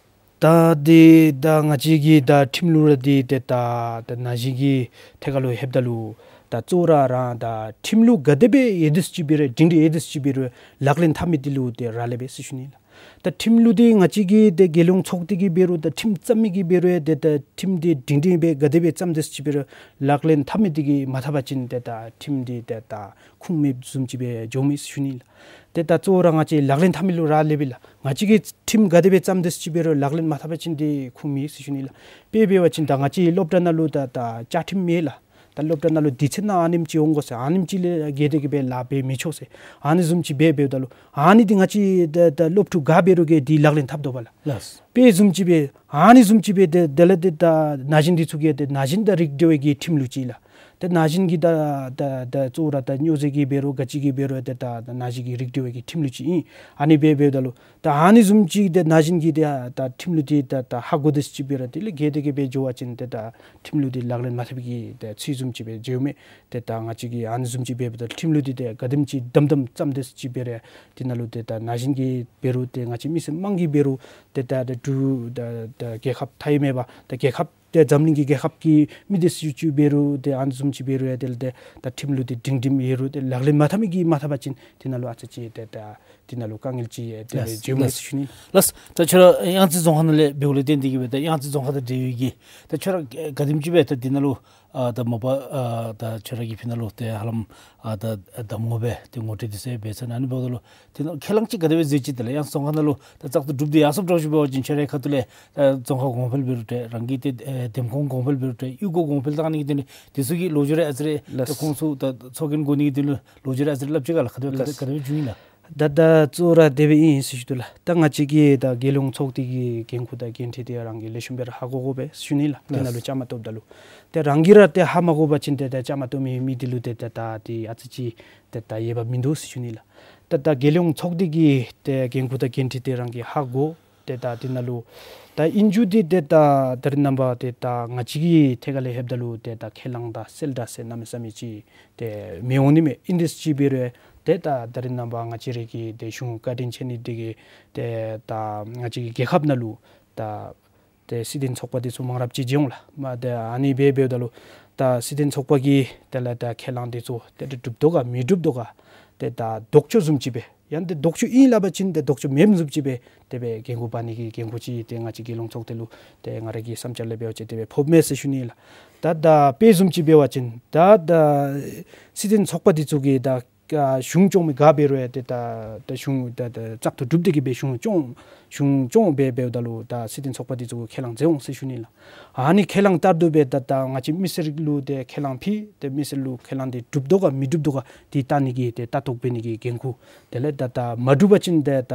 ད་འདི་ད་ང་བཅས་ཀྱི་ད་ཁྲིམས་ལུགས་ར་འདི་ཏེ་ད་ད་ན་གཞོན་གྱི་ཐད་ཁར་ལུ་ལྷོདཔ་ད་ལུ་ད་གཙོ་བོ་ར་རང་ད་ཁྲིམས་ལུགས་ག་དེ་སྦེ་ཡོད་དེ་ཅིག་འབད་རུང་སྒྲིང་སྒྲིང་ཡོད་དེ་ཅིག་འབད་རུང་ལག་ལེན་འཐབ་མི་འདི་ལུ་ཏེ་རག་ལས་པས་ཟེར་ཞུ་ནི་ལགས། ད་ཁྲིམས་ལུགས་འདི་ང་བཅས་ཀྱི་ཏེ་རྒྱལ་ཡོངས་ཚོགས་སྡེ་གིས་འབད་རུང་ད་ཁྲིམས་བརྩམ་མི་གིས་འབད་རུང་ཏེ་ད་ཁྲིམས་འདི་སྒྲིང་སྒྲིང་སྦེ་ག་དེ་སྦེ་བརྩམས་དེ་ཅིག་འབད་རུང་ལག་ལེན་འཐབ་མི་འདི་གིས་མ་འཐབ་པ་ཅིན་ཏེ་ད་ཁྲིམས་འདི་ཏེ་ད་ཁུངས་མེདཔ་བཟུམ་ཅིག་སྦེ་འགྱོཝ་མས་ཟེར་ཞུ་ནི་ལགས། ཏེ་ད་གཙོ་བོ་ར་ང་བཅས་ལག་ལེན་འཐབ་མི་ལུ་རག་ལས་པས་ལགས། ང་བཅས་ཀྱིས་ཁྲིམས་ག་དེ་སྦེ་བརྩམས་དེ་ཅིག་འབད་རུང་ལག་ལེན་མ་འཐབ་པ་ཅིན་ཏེ་ཁུངས་མེད་ཟེར་ཞུ་ནི་ལགས། དཔེ་འབད་བ་ཅིན་ད་ང་བཅས་སློབ་གྲྭ་ནང་ལུ་ད་ད་བཅའ་ཁྲིམས་མེད་ལགས། ད་སློབ་གྲྭ་ནང་ལུ་དུས་ཚོད་ནང་ཨ་ནེམ་ཅིག་འོང་དགོ་ཟེར་ཨ་ནེམ་ཅིག་ལས་བརྒལ་ཏེ་གི་སྦེ་ལཱ་འབད་མི་ཆོག་ཟེར་ཨ་ནི་བཟུམ་ཅིག་སྦེ་འབདཝ་ད་ལུ་ཨ་ནི་འདི་ང་བཅས་ད་ད་སློབ་ཕྲུག་ག་འབད་རུང་གིས་འདི་ལག་ལེན་འཐབ་དོ་བས་ལགས། ལགས། དཔེ་བཟུམ་ཅིག་སྦེ་ཨ་ནི་བཟུམ་ཅིག་སྦེ་ཏེ་དེ་ལས་ཏེ་ད་ན་གཞོན་འདི་ཚུ་གིས་ཏེ་ན་གཞོན་དང་རིགས་འབྲེལ་བའི་གི་ཁྲིམས་ལུགས་ཅིག་ལགས། ཏེ་ན་གཞོན་གྱི་ད་ད་ད་གཙོ་བོ་ར་ད་སྨྱོ་རྫས་ཀྱི་འབད་རུང་ག་ཅི་གི་འབད་རུང་ཏེ་ད་ད་ན་གཞོན་གྱི་རིགས་འབྲེལ་བའི་གི་ཁྲིམས་ལུགས་ཅིག་ཨིན། ཨ་ནི་སྦེ་འབདཝ་ད་ལུ་ད་ཨ་ནི་བཟུམ་ཅིག་ཏེ་ན་གཞོན་གྱིས་ཏེ་ད་ཁྲིམས་ལུགས་འདི་ད་ད་ཧ་གོ་དེ་ཅིག་འབད་རུང་དེ་ལས་བརྒལ་ཏེ་གི་སྦེ་འགྱོ་བ་ཅིན་ཏེ་ད་ཁྲིམས་ལུགས་འདི་ལག་ལེན་མ་འཐབ་པའི་གི་ཏེ་ཚུལ་བཟུམ་ཅིག་སྦེ་འགྱོཝ་མས། ཏེ་ད་ང་བཅས་ཀྱིས་ཨ་ནི་བཟུམ་ཅིག་འབདཝ་ད་ཁྲིམས་ལུགས་འདི་ཏེ་ག་དེམ་ཅིག་དམ་དམ་བརྩམས་དེ་ཅིག་འབད་རུང་དེ་ནང་ལུ་ཏེ་ད་ན་གཞོན་གྱིས་འབད་རུང་ཏེ་ང་བཅས་མི་སེར་དམངས་ཀྱིས་འབད་རུང་ཏེ་ད་ད་འབྲུག་ད་ད་རྒྱལ་ཁབ་མཐའ་དབུས་མེད་པར་ད་རྒྱལ་ཁབ་ཏེ་འཛམ་གླིང་གི་རྒྱལ་ཁབ་ཀྱི་མི་སྡེ་སུ་ཅིག་འབད་རུང་ཏེ་ཨ་ནི་བཟུམ་ཅིག་འབད་རུང་ཡང་དེ་ལས་ཏེ་ད་ཁྲིམས་ལུགས་འདི་སྒྲིང་སྒྲིང་ཡོད་རུང་ཏེ་ལག་ལེན་མ་འཐབ་མི་གིས་མ་འཐབ་པ་ཅིན་དེ་ནང་ལུ་ཨ་ཙི་ཅིག་ཏེ་ད་དེ་ནང་ལུ་དཀའ་ངལ་ཅིག་ཡང་དེ་ལས་ལགས། འབྱུངམ་ཨིན་ལགས། ཟེར་ཞུ་ནི། ལགས། ད་ཁྱོད་ར་གཡང་རྩེ་རྫོང་ཁག་ནང་ལས་འབདཝ་ལས་བརྟེན་ཏེ་གི་སྦེ་ད་གཡང་རྩེ་རྫོང་ཁག་དང་འབྲེལ་བའི་གི་ད་ཁྱོད་ར་ག་དེམ་ཅིག་སྦེ་ད་དེ་ནང་ལུ་ཨ་ད་མ་པ་ཨ་ད་ཁྱོད་ར་གི་ཕི་ནང་ལུ་ཏེ་ཧ་ལམ་ཨ་ད་གདམ་ངོ་སྦེ་ཏེ་ངོ་སྤྲོད་འདི་ཚུ་འབད་ཚར་ནི་ཨ་ནི་འབདཝ་ད་ལུ་དེ་ནང་ཁས་བླངས་ཅིག་ག་དེ་སྦེ་མཛད་ཅི། དེ་ལས་གཡང་རྩེ་རྫོང་ཁག་ནང་ལུ་ད་བཙག་འཐུ་གྲུབ་སྟེ་ཡར་སོངམ་འདྲཝ་ཅིག་འབད་བ་ཅིན་ཁྱོད་རའི་ཁ་ཐུག་ལས་ཨེ་རྫོང་ཁག་གོང་འཕེལ་འབད་རུང་ཏེ་རང་གི་ཏེ་ཨེ་འདེམས་ཁོངས་གོང་འཕེལ་འབད་རུང་ཏེ་འདི་ཚུ་གི་ལོ་རྒྱུས་རེ་ཨ་ཙི་རེ་ཏེ་ལགས། ཁོང་ཚུ་ད་ཚོགས་རྒྱན་དགོ་ནི་གི་དོན་ལུ་ལོ་རྒྱུས་རེ་ཨ་ཙི་རེ་སླབ་ཅི་ག་ལགས། ག་དེ་སྦེ་ག་དེ་ལགས། ག་དེ་སྦེ་བྱུང་ཡི་ལགས། ད་ད་གཙོ་བོ་ར་དེ་སྦེ་ཨིན་ཟེར་ཞུ་དོ་ལགས། ད་ང་བཅས་ཀྱི་ད་རྒྱལ་ཡོངས་ཚོགས་སྡེ་གི་འགན་ཁུར་དང་འགན་འཁྲི་འདི་རང་གིས་ལེགས་ཤོམ་སྦེ་ར་ཧ་གོ་དགོ་པས་ཞུ་ནི་ལགས། དེ་ནང་ལུ་བཅའ་མར་གཏོགསཔ་ད་ལུ་ཏེ་རང་གིས་ར་ཏེ་ཧ་མ་གོ་བ་ཅིན་ཏེ་ད་བཅའ་མར་གཏོགས་མི་མི་འདི་ལུ་ཏེ་ད་ད་ཏེ་ཨ་ཙི་ཅིག་ཏེ་ད་འོས་འབབ་མིན་འདུག་ཟེར་ཞུ་ནི་ལགས། ཏེ་ད་རྒྱལ་ཡོངས་ཚོགས་སྡེ་གི་ཏེ་འགན་ཁུར་དང་འགན་འཁྲི་འདི་རང་གིས་ཧ་གོ། ཏེ་ད་འདི་ནང་ལུ་ད་ཨིན་རྒྱུ་འདི་ཏེ་ད་ད་རེས་ནངས་པ་ཏེ་ད་ང་བཅས་ཀྱི་ཐད་ཁར་ལས་ལྷོདཔ་ད་ལུ་ཏེ་ད་ཁས་བླངས་དང་གསལ་བསྒྲགས་ཟེར་གནམ་མེད་ས་མེད་ཅིག་ཏེ་མི་འོང་ནི་མས། ཨིན་དེ་ཅིག་འབད་རུང་ཏེ་ད་ད་རེས་ནངས་པ་ང་བཅས་རའི་གི་ཏེ་གཞུང་བཀའ་དྲིན་ཆེ་ནི་འདི་གིས་ཏེ་ད་ང་བཅས་ཀྱི་རྒྱལ་ཁབ་ནང་ལུ་ད་ ཏེ་སྲིད་དོན་ཚོགས་པ་འདི་ཚུ་མང་རབས་ཅིག་མཇལ་འོང་ལགས། མ་ཏེ་ཨ་ནི་སྦེ་འབདཝ་ད་ལུ་ད་སྲིད་དོན་ཚོགས་པ་གི་དེ་ལས་ད་ཁས་བླངས་འདི་ཚུ་ཏེ་ད་འགྲུབ་དོ་ག་མི་འགྲུབ་དོ་ག་ཏེ་ད་ལྡོག་ཕྱོགས་བཟུམ་ཅིག་སྦེ་ཡང་ཏེ་ལྡོག་ཕྱོགས་ཨིན་སླབ་པ་ཅིན་ཏེ་ལྡོག་ཕྱོགས་མེནམ་བཟུམ་ཅིག་སྦེ་དེ་སྦེ་འགན་ཁུར་འབག་ནི་གི་འགན་ཁུར་ཅིག་ཏེ་ང་བཅས་རྒྱལ་ཡོངས་ཚོགས་སྡེ་ལུ་ཏེ་ང་ར་གི་བསམ་འཆར་ལས་འབད་བ་ཅིན་དེ་སྦེ་ཕོགཔ་མས་ཟེར་ཞུ་ནི་ལགས། ད་ད་དཔེ་བཟུམ་ཅིག་འབད་བ་ཅིན་ད་ད་སྲིད་དོན་ཚོགས་པ་འདི་ཚུ་གིས་ད་ཨ་གཞུང་སྐྱོང་མི་ག་འབད་རུང་ཡང་ཏེ་ད་ད་གཞུང་ད་ད་བཙག་འཐུ་གྲུབ་སྟེ་གི་སྦེ་གཞུང་སྐྱོང་གཞུང་སྐྱོང་སྦེ་འབདཝ་ད་ལུ་ད་སྲིད་དོན་ཚོགས་པ་འདི་ཚུ་ཁས་བླངས་མཛད་འོང་ཟེར་ཞུ་ནི་ལགས། ཨ་ནི་ཁས་བླངས་ལྟར་དུ་སྦེ་ད་ད་ང་བཅས་མི་སེར་ལུ་ཏེ་ཁས་བླངས་ཕུལ། ཏེ་མི་སེར་ལུ་ཁས་བླངས་འདི་འགྲུབ་དོ་ག་མི་འགྲུབ་དོ་ག་འདི་བལྟ་ནི་གི་ཏེ་ལྟ་རྟོག་འབད་ནི་གི་འགན་ཁུར་དེ་ལས་ད་ད་མ་འགྲུབ་པ་ཅིན་ཏེ་ད་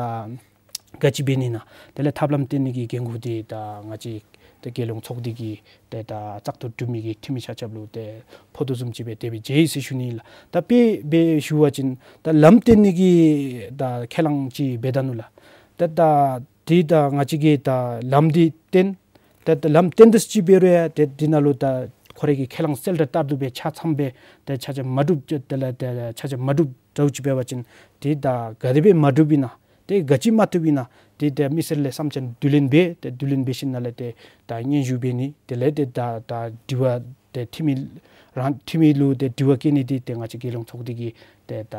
ག་ཅི་འབད་ནི་ན་དེ་ལས་ཐབས་ལམ་བཏོན་ནི་གི་འགན་ཁུར་འདི་ད་ང་བཅས་ཏེ་རྒྱལ་ཡོངས་ཚོགས་སྡེ་གི་ཏེ་ད་བཙག་འཐུ་གྲུབ་མི་གི་འཐུས་མི་ཆ་ཁྱབ་ལུ་ཏེ་ཕོག་དོ་བཟུམ་ཅིག་སྦེ་དེ་སྦེ་མཇལ་ཡི་ཟེར་ཞུ་ནི་ལགས། ད་དཔེ་སྦེ་ཞུ་བ་ཅིན་ད་ལམ་བཏོན་ནི་གི་ད་ཁས་བླངས་ཅིག་འབད་ད་ནུག་ལགས། ད་ད་འདི་ད་ང་བཅས་ཀྱིས་ད་ལམ་འདི་བཏོན། ད་ད་ལམ་བཏོན་ཏེ་ཅིག་འབད་རུང་ཡང་ཏེ་འདི་ནང་ལུ་ད་ཁོ་རའི་གི་ཁས་བླངས་གསལ་བསྒྲགས་ལྟར་དུ་སྦེ་ཆ་ཚང་སྦེ་ཏེ་ཆ་ཆ་མ་འགྲུབ་ཅིག་དེ་ལས་ཏེ་ཆ་ཆ་མ་འགྲུབ་འདྲཝ་ཅིག་འབད་བ་ཅིན་འདི་ད་ག་དེ་སྦེ་མ་འགྲུབ་ཨིན་ན་ཏེ་ག་ཅི་མ་བཏུབ་ཨིན་ན་ཏེ་ཏེ་མི་སེར་ལས་བསམ་འཆར་བསྡུ་ལེན་འབད། ཏེ་བསྡུ་ལེན་འབད་ཞིནམ་ལས་ཏེ་ད་སྙན་ཞུ་འབད་ནི་དེ་ལས་ཏེ་ད་ད་དྲི་བ་ཏེ་འཐུས་མི་རང་འཐུས་མི་ལུ་ཏེ་དྲི་བ་བཀོད་ནི་འདི་ཏེ་ང་བཅས་རྒྱལ་ཡོངས་ཚོགས་སྡེ་གི་ཏེ་ད་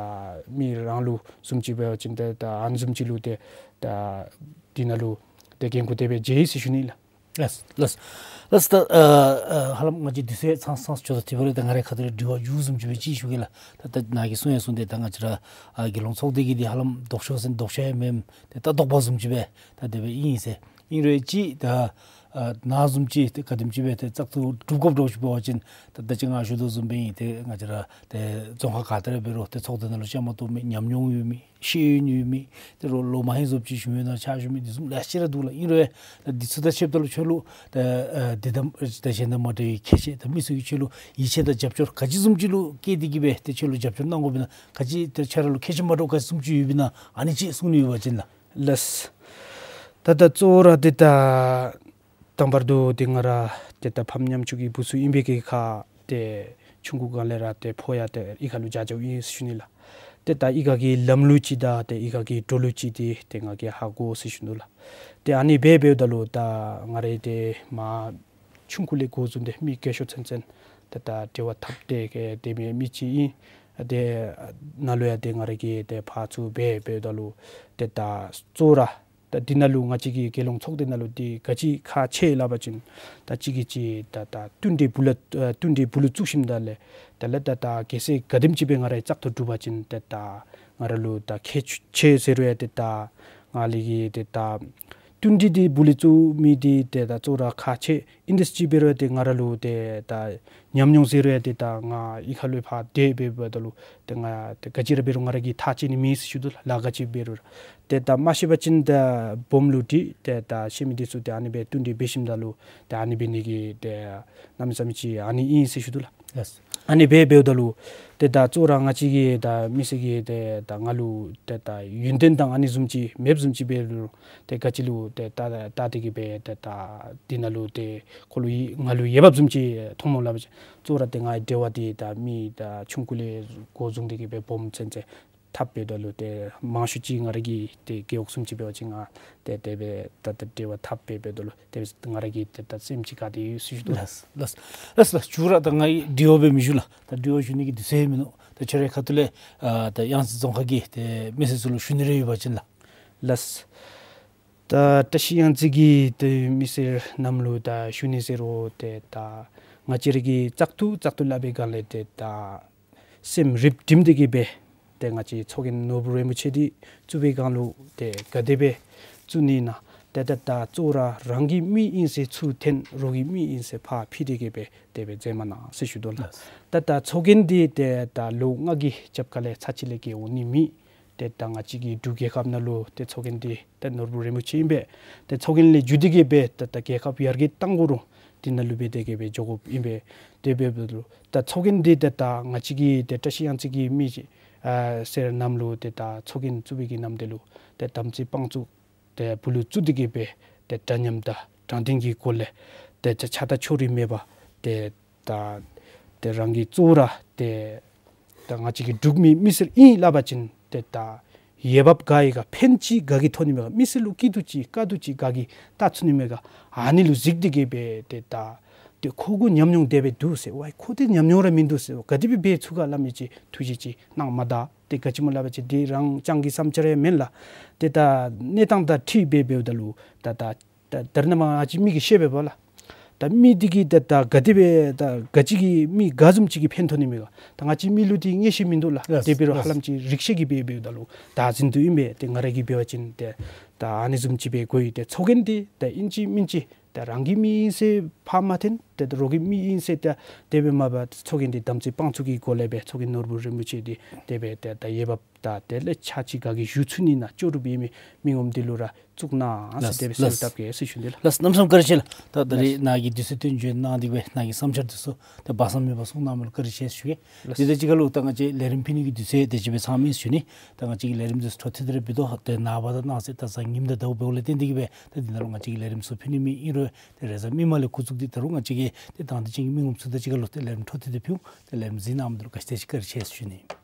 མི་རང་ལུ་བཟུམ་ཅིག་འབད་བ་ཅིན་ཏེ་ད་ཨ་ནི་བཟུམ་ཅིག་ལུ་ཏེ་ད་འདི་ནང་ལུ་ཏེ་འགན་ཁུར་དེ་སྦེ་མཇལ་ཡི་ཟེར་ཞུ་ནི་ལགས། ལགས་ལགས་ལགས། ད་ཨ་ཨ་ཧ་ལམ་ང་བཅས་དུས་ཚོད་ཚང་ཚང་ཅིག་ད་ཐིམ་པ་རེ། ད་ང་རའི་ཁ་ཐུག་ལས་དྲི་བ་མཇུག་བཟུམ་ཅིག་སྦེ་ཅིག་ཞུ་གེ་ལགས། ད་ད་ནཱ་གིས་གསུང་ཡང་གསུངས་ཏེ་ད་ང་བཅས་ར་ཨ་རྒྱལ་ཡོངས་ཚོགས་སྡེ་གི་འདི་ཧ་ལམ་ལྡོག་ཕྱོགས་ཟེར་ལྡོག་ཕྱོགས་ཡང་མེནམ་ཏེ་ལྟ་རྟོག་པ་བཟུམ་ཅིག་སྦེ་ད་དེ་སྦེ་ཨིན་ཟེར། ཨིན་རུང་ཅིག་ད་ཨ་ནཱ་བཟུམ་ཅིག་ཏེ་ག་དེམ་ཅིག་སྦེ་ཏེ་བཙག་འཐུ་གྲུབ་དགོཔ་འདྲཝ་ཅིག་འབད་བ་ཅིན་ད་ད་ཅི་ང་ཞུ་དོ་བཟུམ་སྦེ་ཨིན། ཏེ་ང་བཅས་ར་ཏེ་རྫོང་ཁག་ག་ཏེ་ར་འབད་རུང་ཏེ་ཚོགས་སྡེ་ནང་ལུ་བཅའ་མར་གཏོགས་མི་ཉམས་མྱོང་ཡོད་མི་ཤེས་ཡོན་ཡོད་མི་ཏེ་རོགས་ལོ་མང་ཧེང་བཟུམ་ཅིག་གཞུང་གི་ནང་ཕྱག་ཞུ་མི་འདི་བཟུམ་ལེ་ཤ་ར་འདུག་ལགས། ཨིན་རུང་ད་འདི་ཚུ་དང་ཕྱདཔ་ད་ལུ་ཁྱོད་ལུ་ད་ཨ་འདི་དང་ད་གཞན་དང་མ་འདྲ་བའི་ཁྱད་ཆོས་ད་མི་ཚུ་གིས་ཁྱོད་ལུ་ཡིད་ཆེས་དང་རྒྱབ་སྐྱོར་ག་ཅི་བཟུམ་ཅིག་ལུ་བསྐྱེད་དེ་གི་སྦེ་ཏེ་ཁྱོད་ལུ་རྒྱབ་སྐྱོར་གནང་དགོཔ་ཨིན་ན། ག་ཅི་ཏེ་ཁྱོད་ར་ལུ་ཁྱད་ཆོས་མ་འདྲཝ་ག་ཅི་བཟུམ་ཅིག་ཡོདཔ་ཨིན་ན་ཨ་ནི་ཅིག་གསུང་ནི་ཡོད་པ་ཅིན་ལགས། ལགས། ད་ད་གཙོ་བོ་ར་ཏེ་ད་དང་པར་དུ་ཏེ་ང་ར་ཏེ་ད་ཕམ་ཉམ་ཆུང་གི་བུ་ཚུ་ཨིན་པའི་གི་ཁར་ཏེ་ཆུང་ཀུ་སྒང་ལས་ར་ཏེ་ཕོ་ཡང་ཏེ་གཡུས་ཁ་ལུ་བྱ་བྱཝ་ཨིན་ཟེར་ཞུ་ནི་ལགས། ཏེ་ད་གཡུས་ཁ་གི་ལམ་ལུགས་ཅིག་དང་ཏེ་གཡུས་ཁ་གི་འགྲོ་ལུགས་ཅིག་འདི་ཏེ་ང་གིས་ཧ་གོ་ཟེར་ཞུ་ནི་ལགས། ཏེ་ཨ་ནི་སྦེ་འབདཝ་ད་ལུ་ད་ང་ར་ཏེ་མ་ཆུང་ཀུ་ལས་འགོ་བཟུང་སྟེ་མི་རྒས་ཤོས་ཚུན་ཚོད་ཏེ་ད་འབྲེལ་བ་འཐབ་སྟེ་གི་སྡོད་མི་མི་ཅིག་ཨིན། ཏེ་ནཱ་ལུ་ཡང་ཏེ་ང་ར་གི་ཏེ་ཕར་ཚུར་སྦེ་འབདཝ་ད་ལུ་ཏེ་ད་གཙོ་བོ་ར་ད་འདི་ནང་ལུ་ང་བཅས་ཀྱི་རྒྱལ་ཡོངས་ཚོགས་སྡེ་ནང་ལུ་འདི་ག་ཅི་ཁག་ཆེ་སླབ་པ་ཅིན་ད་གཅིག་གིས་གཅིག་ད་ད་བསྟུན་གྲོས་སྦུག་ལུ་ཨ་བསྟུན་གྲོས་སྦུག་ལུ་བཙུགས་ཞིནམ་ད་ལས་ད་ལས་ད་ད་གལ་སྲིད་ག་དེམ་ཅིག་སྦེ་ང་རའི་བཙག་འཐུ་གྲུབ་པ་ཅིན་ཏེ་ད་ང་ར་ལུ་ད་ཁྱད་ཆོས་ཟེར་རུང་ཡང་ཏེ་ད་ང་ལས་ཀྱི་ཏེ་ད་བསྟུན་གྲོས་འདི་སྦུག་ལུ་བཙུགས་མི་འདི་ཏེ་ད་གཙོ་བོ་ར་ཁག་ཆེ་ཨིན། དེ་ཅིག་འབད་རུང་ཏེ་ང་ར་ལུ་ཏེ་ད་ཉམས་མྱོང་ཟེར་རུང་ཡང་ཏེ་ད་ང་གཡུས་ཁ་ལུ་ཕར་སྡོད་སྦེ་འབདཝ་ད་ལུ་ཏེ་ང་ཏེ་ག་ཅི་ར་འབད་རུང་ང་ར་གིས་ཐག་བཅད་ནི་མེད་ཟེར་ཞུ་དོ་ལགས། ལཱ་ག་ཅི་འབད་རུང་ར་ཏེ་ད་མ་ཤེས་པ་ཅིན་ད་སྦོམ་ལུ་དྲི། ཏེ་ད་ཤེས་མི་འདི་ཚུ་ཏེ་ཨ་ནི་སྦེ་བསྟུན་གྲོས་འབད་ཞིནམ་ད་ལུ་ཏེ་ཨ་ནི་འབད་ནི་གི་ཏེ་གནམ་མེད་ས་མེད་ཅིག་ཨ་ནི་ཨིན་ཟེར་ཞུ་དོ་ལགས། ལགས། ཨ་ནི་སྦེ་འབདཝ་ད་ལུ་ཏེ་ད་གཙོ་བོ་ར་ང་བཅས་ཀྱི་ད་མི་སེར་གྱིས་ཏེ་ད་ང་ལུ་ཏེ་ད་ཡོན་ཏན་དང་ཨ་ནི་བཟུམ་ཅིག་མེདཔ་བཟུམ་ཅིག་འབད་རུང་ཏེ་ག་ཅི་ལུ་ཏེ་ད་ད་དེ་གི་སྦེ་ཏེ་ད་འདི་ནང་ལུ་ཏེ་ཁོ་ལུ་ཡི་ང་ལུ་ཡོདཔ་བཟུམ་ཅིག་མཐོངམ་སྨོ་སླབ་པ་ཅིན་གཙོ་བོ་ར་ཏེ་ང་གི་འབྲེལ་བ་འདི་ད་མི་ད་ཆུང་ཀུ་ལས་འགོ་བཟུང་སྟེ་གི་སྦེ་སྦོམ་ཚུན་ཚོད་འཐབ་འབདཝ་ད་ལུ་ཏེ་མང་ཤོས་ཅིག་ང་ར་གི་ཏེ་རྒེད་འོག་བཟུམ་ཅིག་འབད་བ་ཅིན་ང་ཏེ་དེ་སྦེ་ད་ད་འབྲེལ་བ་འཐབ་སྦེ་འབདཝ་ད་ལུ་ཏེ་ང་ར་གི་ཏེ་ད་སེམས་ཅིག་དགའ་སྟེ་ཡོད་ཟེར་ཞུ་དོ། ལགས་ལགས་ལགས་ལགས། མཇུག་ར་ད་ང་གིས་དྲི་བ་སྦེ་མི་ཞུ་ལགས། ད་དྲི་བ་ཞུ་ནི་གི་དུས་ཚོད་མིན་ནུག། ད་ཁྱོད་རའི་ཁ་ཐུག་ལས་ཨ་ད་གཡང་རྩེ་རྫོང་ཁག་གི་ཏེ་མི་སེར་ཚུ་ལུ་ཞུ་ནི་རེ་ཡོད་པ་ཅིན་ལགས། ལགས། ད་བཀྲ་ཤིས་གཡང་རྩེ་གི་ཏེ་མི་སེར་རྣམས་ལུ་ད་ཞུ་ནི་ཟེར་རུང་ཏེ་ད་ང་བཅས་ར་གིས་བཙག་འཐུ་བཙག་འཐུ་སླབ་པའི་སྒང་ལས་ཏེ་ད་སེམས་རིགཔ་བསྒྲིམས་ཏེ་གི་སྦེ་ཏེ་ང་བཅས་ཚོགས་རྒྱན་ནོར་བུ་རིན་པོ་ཆེ་འདི་བཙུགས་པའི་སྒང་ལུ་ཏེ་ག་དེ་སྦེ་བཙུགས་ནི་ན། ཏེ་ད་ད་གཙོ་བོ་ར་རང་གི་མི་ཨིན་ཟེར་ཚུར་འཐེན། རོགས་ཀྱི་མི་ཨིན་ཟེར་ཕར་ཕུད་དེ་གི་སྦེ་དེ་སྦེ་མཛད་མ་གནང་ཟེར་ཞུ་དོ་ལགས། ལགས། ད་ད་ཚོགས་རྒྱན་འདི་ཏེ་ད་ལོ་ལྔ་གི་རྒྱབ་ཁ་ལས་ཚར་གཅིག་ལས་བརྒལ་འོང་ནི་མེད། ཏེ་ད་ང་བཅས་ཀྱི་འབྲུག་རྒྱལ་ཁབ་ནང་ལུ་ཏེ་ཚོགས་རྒྱན་འདི་ཏེ་ནོར་བུ་རིན་པོ་ཆེ་ཨིན་པས། ཏེ་ཚོགས་རྒྱན་ལས་བརྒྱུད་དེ་གི་སྦེ་ཏེ་ད་རྒྱལ་ཁབ་ཡར་རྒྱས་གཏང་དགོ་རུང་འདི་ནང་ལུ་སྦེ་དེ་གི་སྦེ་འགྱོ་དགོཔ་ཨིན་པས། དེ་སྦེ་འབདཝ་ད་ལུ་ད་ཚོགས་རྒྱན་འདི་ཏེ་ད་ང་བཅས་ཀྱི་ཏེ་བཀྲ་ཤིས་གཡང་རྩེ་གི་མི་ཨ་སེར་རྣམས་ལུ་ཏེ་ད་ཚོགས་རྒྱན་བཙུགས་པའི་གི་ནམ་དེ་ལུ་ཏེ་དམ་ཚིག་དཔང་བཙུགས་ཏེ་སྦུག་ལུ་བཙུགས་ཏེ་གི་སྦེ་ཏེ་འདྲ་མཉམ་དང་དྲང་བདེན་གྱི་སྒོ་ལས་ཏེ་ཆ་ཆགས་སྡང་ཕྱོགས་རིས་མེད་པར་ཏེ་ད་ཏེ་རང་གི་གཙོ་བོ་ར་ཏེ་ད་ང་བཅས་ཀྱི་འབྲུག་མི་མི་སེར་ཨིན་སླབ་པ་ཅིན་ཏེ་ད་ ཡས་བབས་ག་ཡི་ག་ཕན་ཅིག་ག་གིས་ཐོགས་ནི་མས་ག། མི་སེར་ལུ་སྐྱིད་སྡུག་ཅིག་དཀའ་སྡུག་ཅིག་ག་གིས་བལྟ་ཚུགས་ནི་མས་ག། ཨ་ནི་ལུ་གཟིགས་ཏེ་གིས་སྦེ་ཏེ་ད་ཏེ་ཁོ་གུ་ཉམས་མྱོང་དེ་སྦེ་འདུག་ཟེར། ཝའི་ཁོ་དེ་ཉམས་མྱོང་ར་མིན་འདུག་ཟེར། ག་དེ་སྦེ་འབད་ཚུགས་ག་སླབ་མི་ཅིག་ཐུགས་བཞེད་ཅིག་གནང་མ་ད། ཏེ་ག་ཅི་སྨོ་སླབ་པ་ཅིན་དེ་རང་རྐྱང་གི་བསམ་འཆར་ཡང་མེན་ལགས། ཏེ་ད་གནས་སྟངས་དང་འཁྲིལ་སྦེ་འབདཝ་ད་ལུ་ད་ད་ད་ད་རེས་ནངས་པ་ང་བཅས་མི་གིས་ཤེས་པས་པ་ལགས། ད་མི་འདི་གིས་ད་ད་ག་དེ་སྦེ་ད་ག་ཅི་གིས་མི་ག་བཟུམ་ཅིག་གིས་ཕན་ཐོགས་ནི་མས་ག། ད་ང་བཅས་མི་ལུ་འདི་ངེས་ཤེས་མིན་འདུག་ལགས། ལགས་དེ་འབད་རུང་ལགས། ཧ་ལམ་ཅིག་རིག་ཤེས་ཀྱིས་སྦེ་འབདཝ་ད་ལུ་ད་ཟིན་དོ་ཨིན་པས། ཏེ་ང་ར་གིས་འབད་བ་ཅིན་ཏེ་ད་ཨ་ནི་བཟུམ་ཅིག་སྦེ་དགོ་ཡི། ཏེ་ཚོགས་རྒྱན་འདི་ད་ཨིན་ཅི་མིན་ཅི་ད་རང་གི་མི་ཨིན་ཟེར་ཕར་མ་འཐེན། ཏེ་ད་རོགས་ཀྱི་མི་ཨིན་ཟེར་ད་དེ་སྦེ་མ་འབད། ཚོགས་རྒྱན་འདི་དམ་ཚིག་དཔང་བཙུགས་ཀྱི་སྒོ་ལས་སྦེ་ཚོགས་རྒྱན་ནོར་བུ་རིན་པོ་ཆེ་འདི་དེ་སྦེ་ད་ད་ཡས་བབས་ད་དེ་ལས་ཕྱག་ཕྱི་ག་གིས་ཞུ་ཚུགས་ནི་ན་ལྕོགས་གྲུབ་ཨིན་མི་མི་ངོམ་འདི་ལུ་ར་བཙུགས་གནང་ཟེར། ལགས་དེ་སྦེ་ལགས། གསོལཝ་བཏབ་གེ་ཟེར་ཞུ་ནི་ལགས། ལགས་གནམ་མེད་ས་མེད་བཀའ་དྲིན་ཆེ་ལགས། ད་ད་རེས་ལགས། ནཱ་གིས་དུས་ཚོད་བཏོན་བྱོན་གནང་སྟེ་སྦེ་ནཱ་གི་བསམ་འཆར་འདི་ཚུ་ད་སྦ་གསང་མེད་པར་གསུང་གནང་མི་ལུ་བཀའ་དྲིན་ཆེ་ཞུ་གེ། ལགས། དེ་དང་གཅིག་ཁར་ལུ་ད་ང་བཅས་ལས་རིམ་ཕུལ་ནི་གི་དུས་ཚོད་དེ་ཅིག་སྦེ་ཚང་མི་ཞུ་ནི། ད་ང་བཅས་ཀྱི་ལས་རིམ་འདི་ཚུ་འཕྲོ་མཐུད་དེ་ར་འབད་དོ། ཏེ་ནངས་པ་དང་གནངས་ཚེ་ད་གཟའ་ཉིམ་དང་ཟླཝ་འབདཝ་ལས་བརྟེན་ཏེ་གིས་སྦེ་ད་འདི་ནང་ལུ་ང་བཅས་ཀྱིས་ལས་རིམ་ཚུ་ཕུལ་ནི་མེད། ཨིན་རུང་ཏེ་རེས་གཟའ་མིག་དམར་ལས་འགོ་བཙུགས་ཏེ་ད་རུང་ང་བཅས་ཀྱིས་ཏེ་དང་འདོད་ཅན་གྱི་མི་ངོམ་ཚུ་དང་གཅིག་ཁར་ལུ་ཏེ་ལས་རིམ་འཕྲོ་མཐུད་དེ་ཕུལ་འོང་། ཏེ་ལས་རིམ་གཟིགས་གནང་མི་འདི་ལུ་ག་ཅི་དེ་ཅིག་བཀའ་དྲིན་ཆེ་ཞུ་ནི།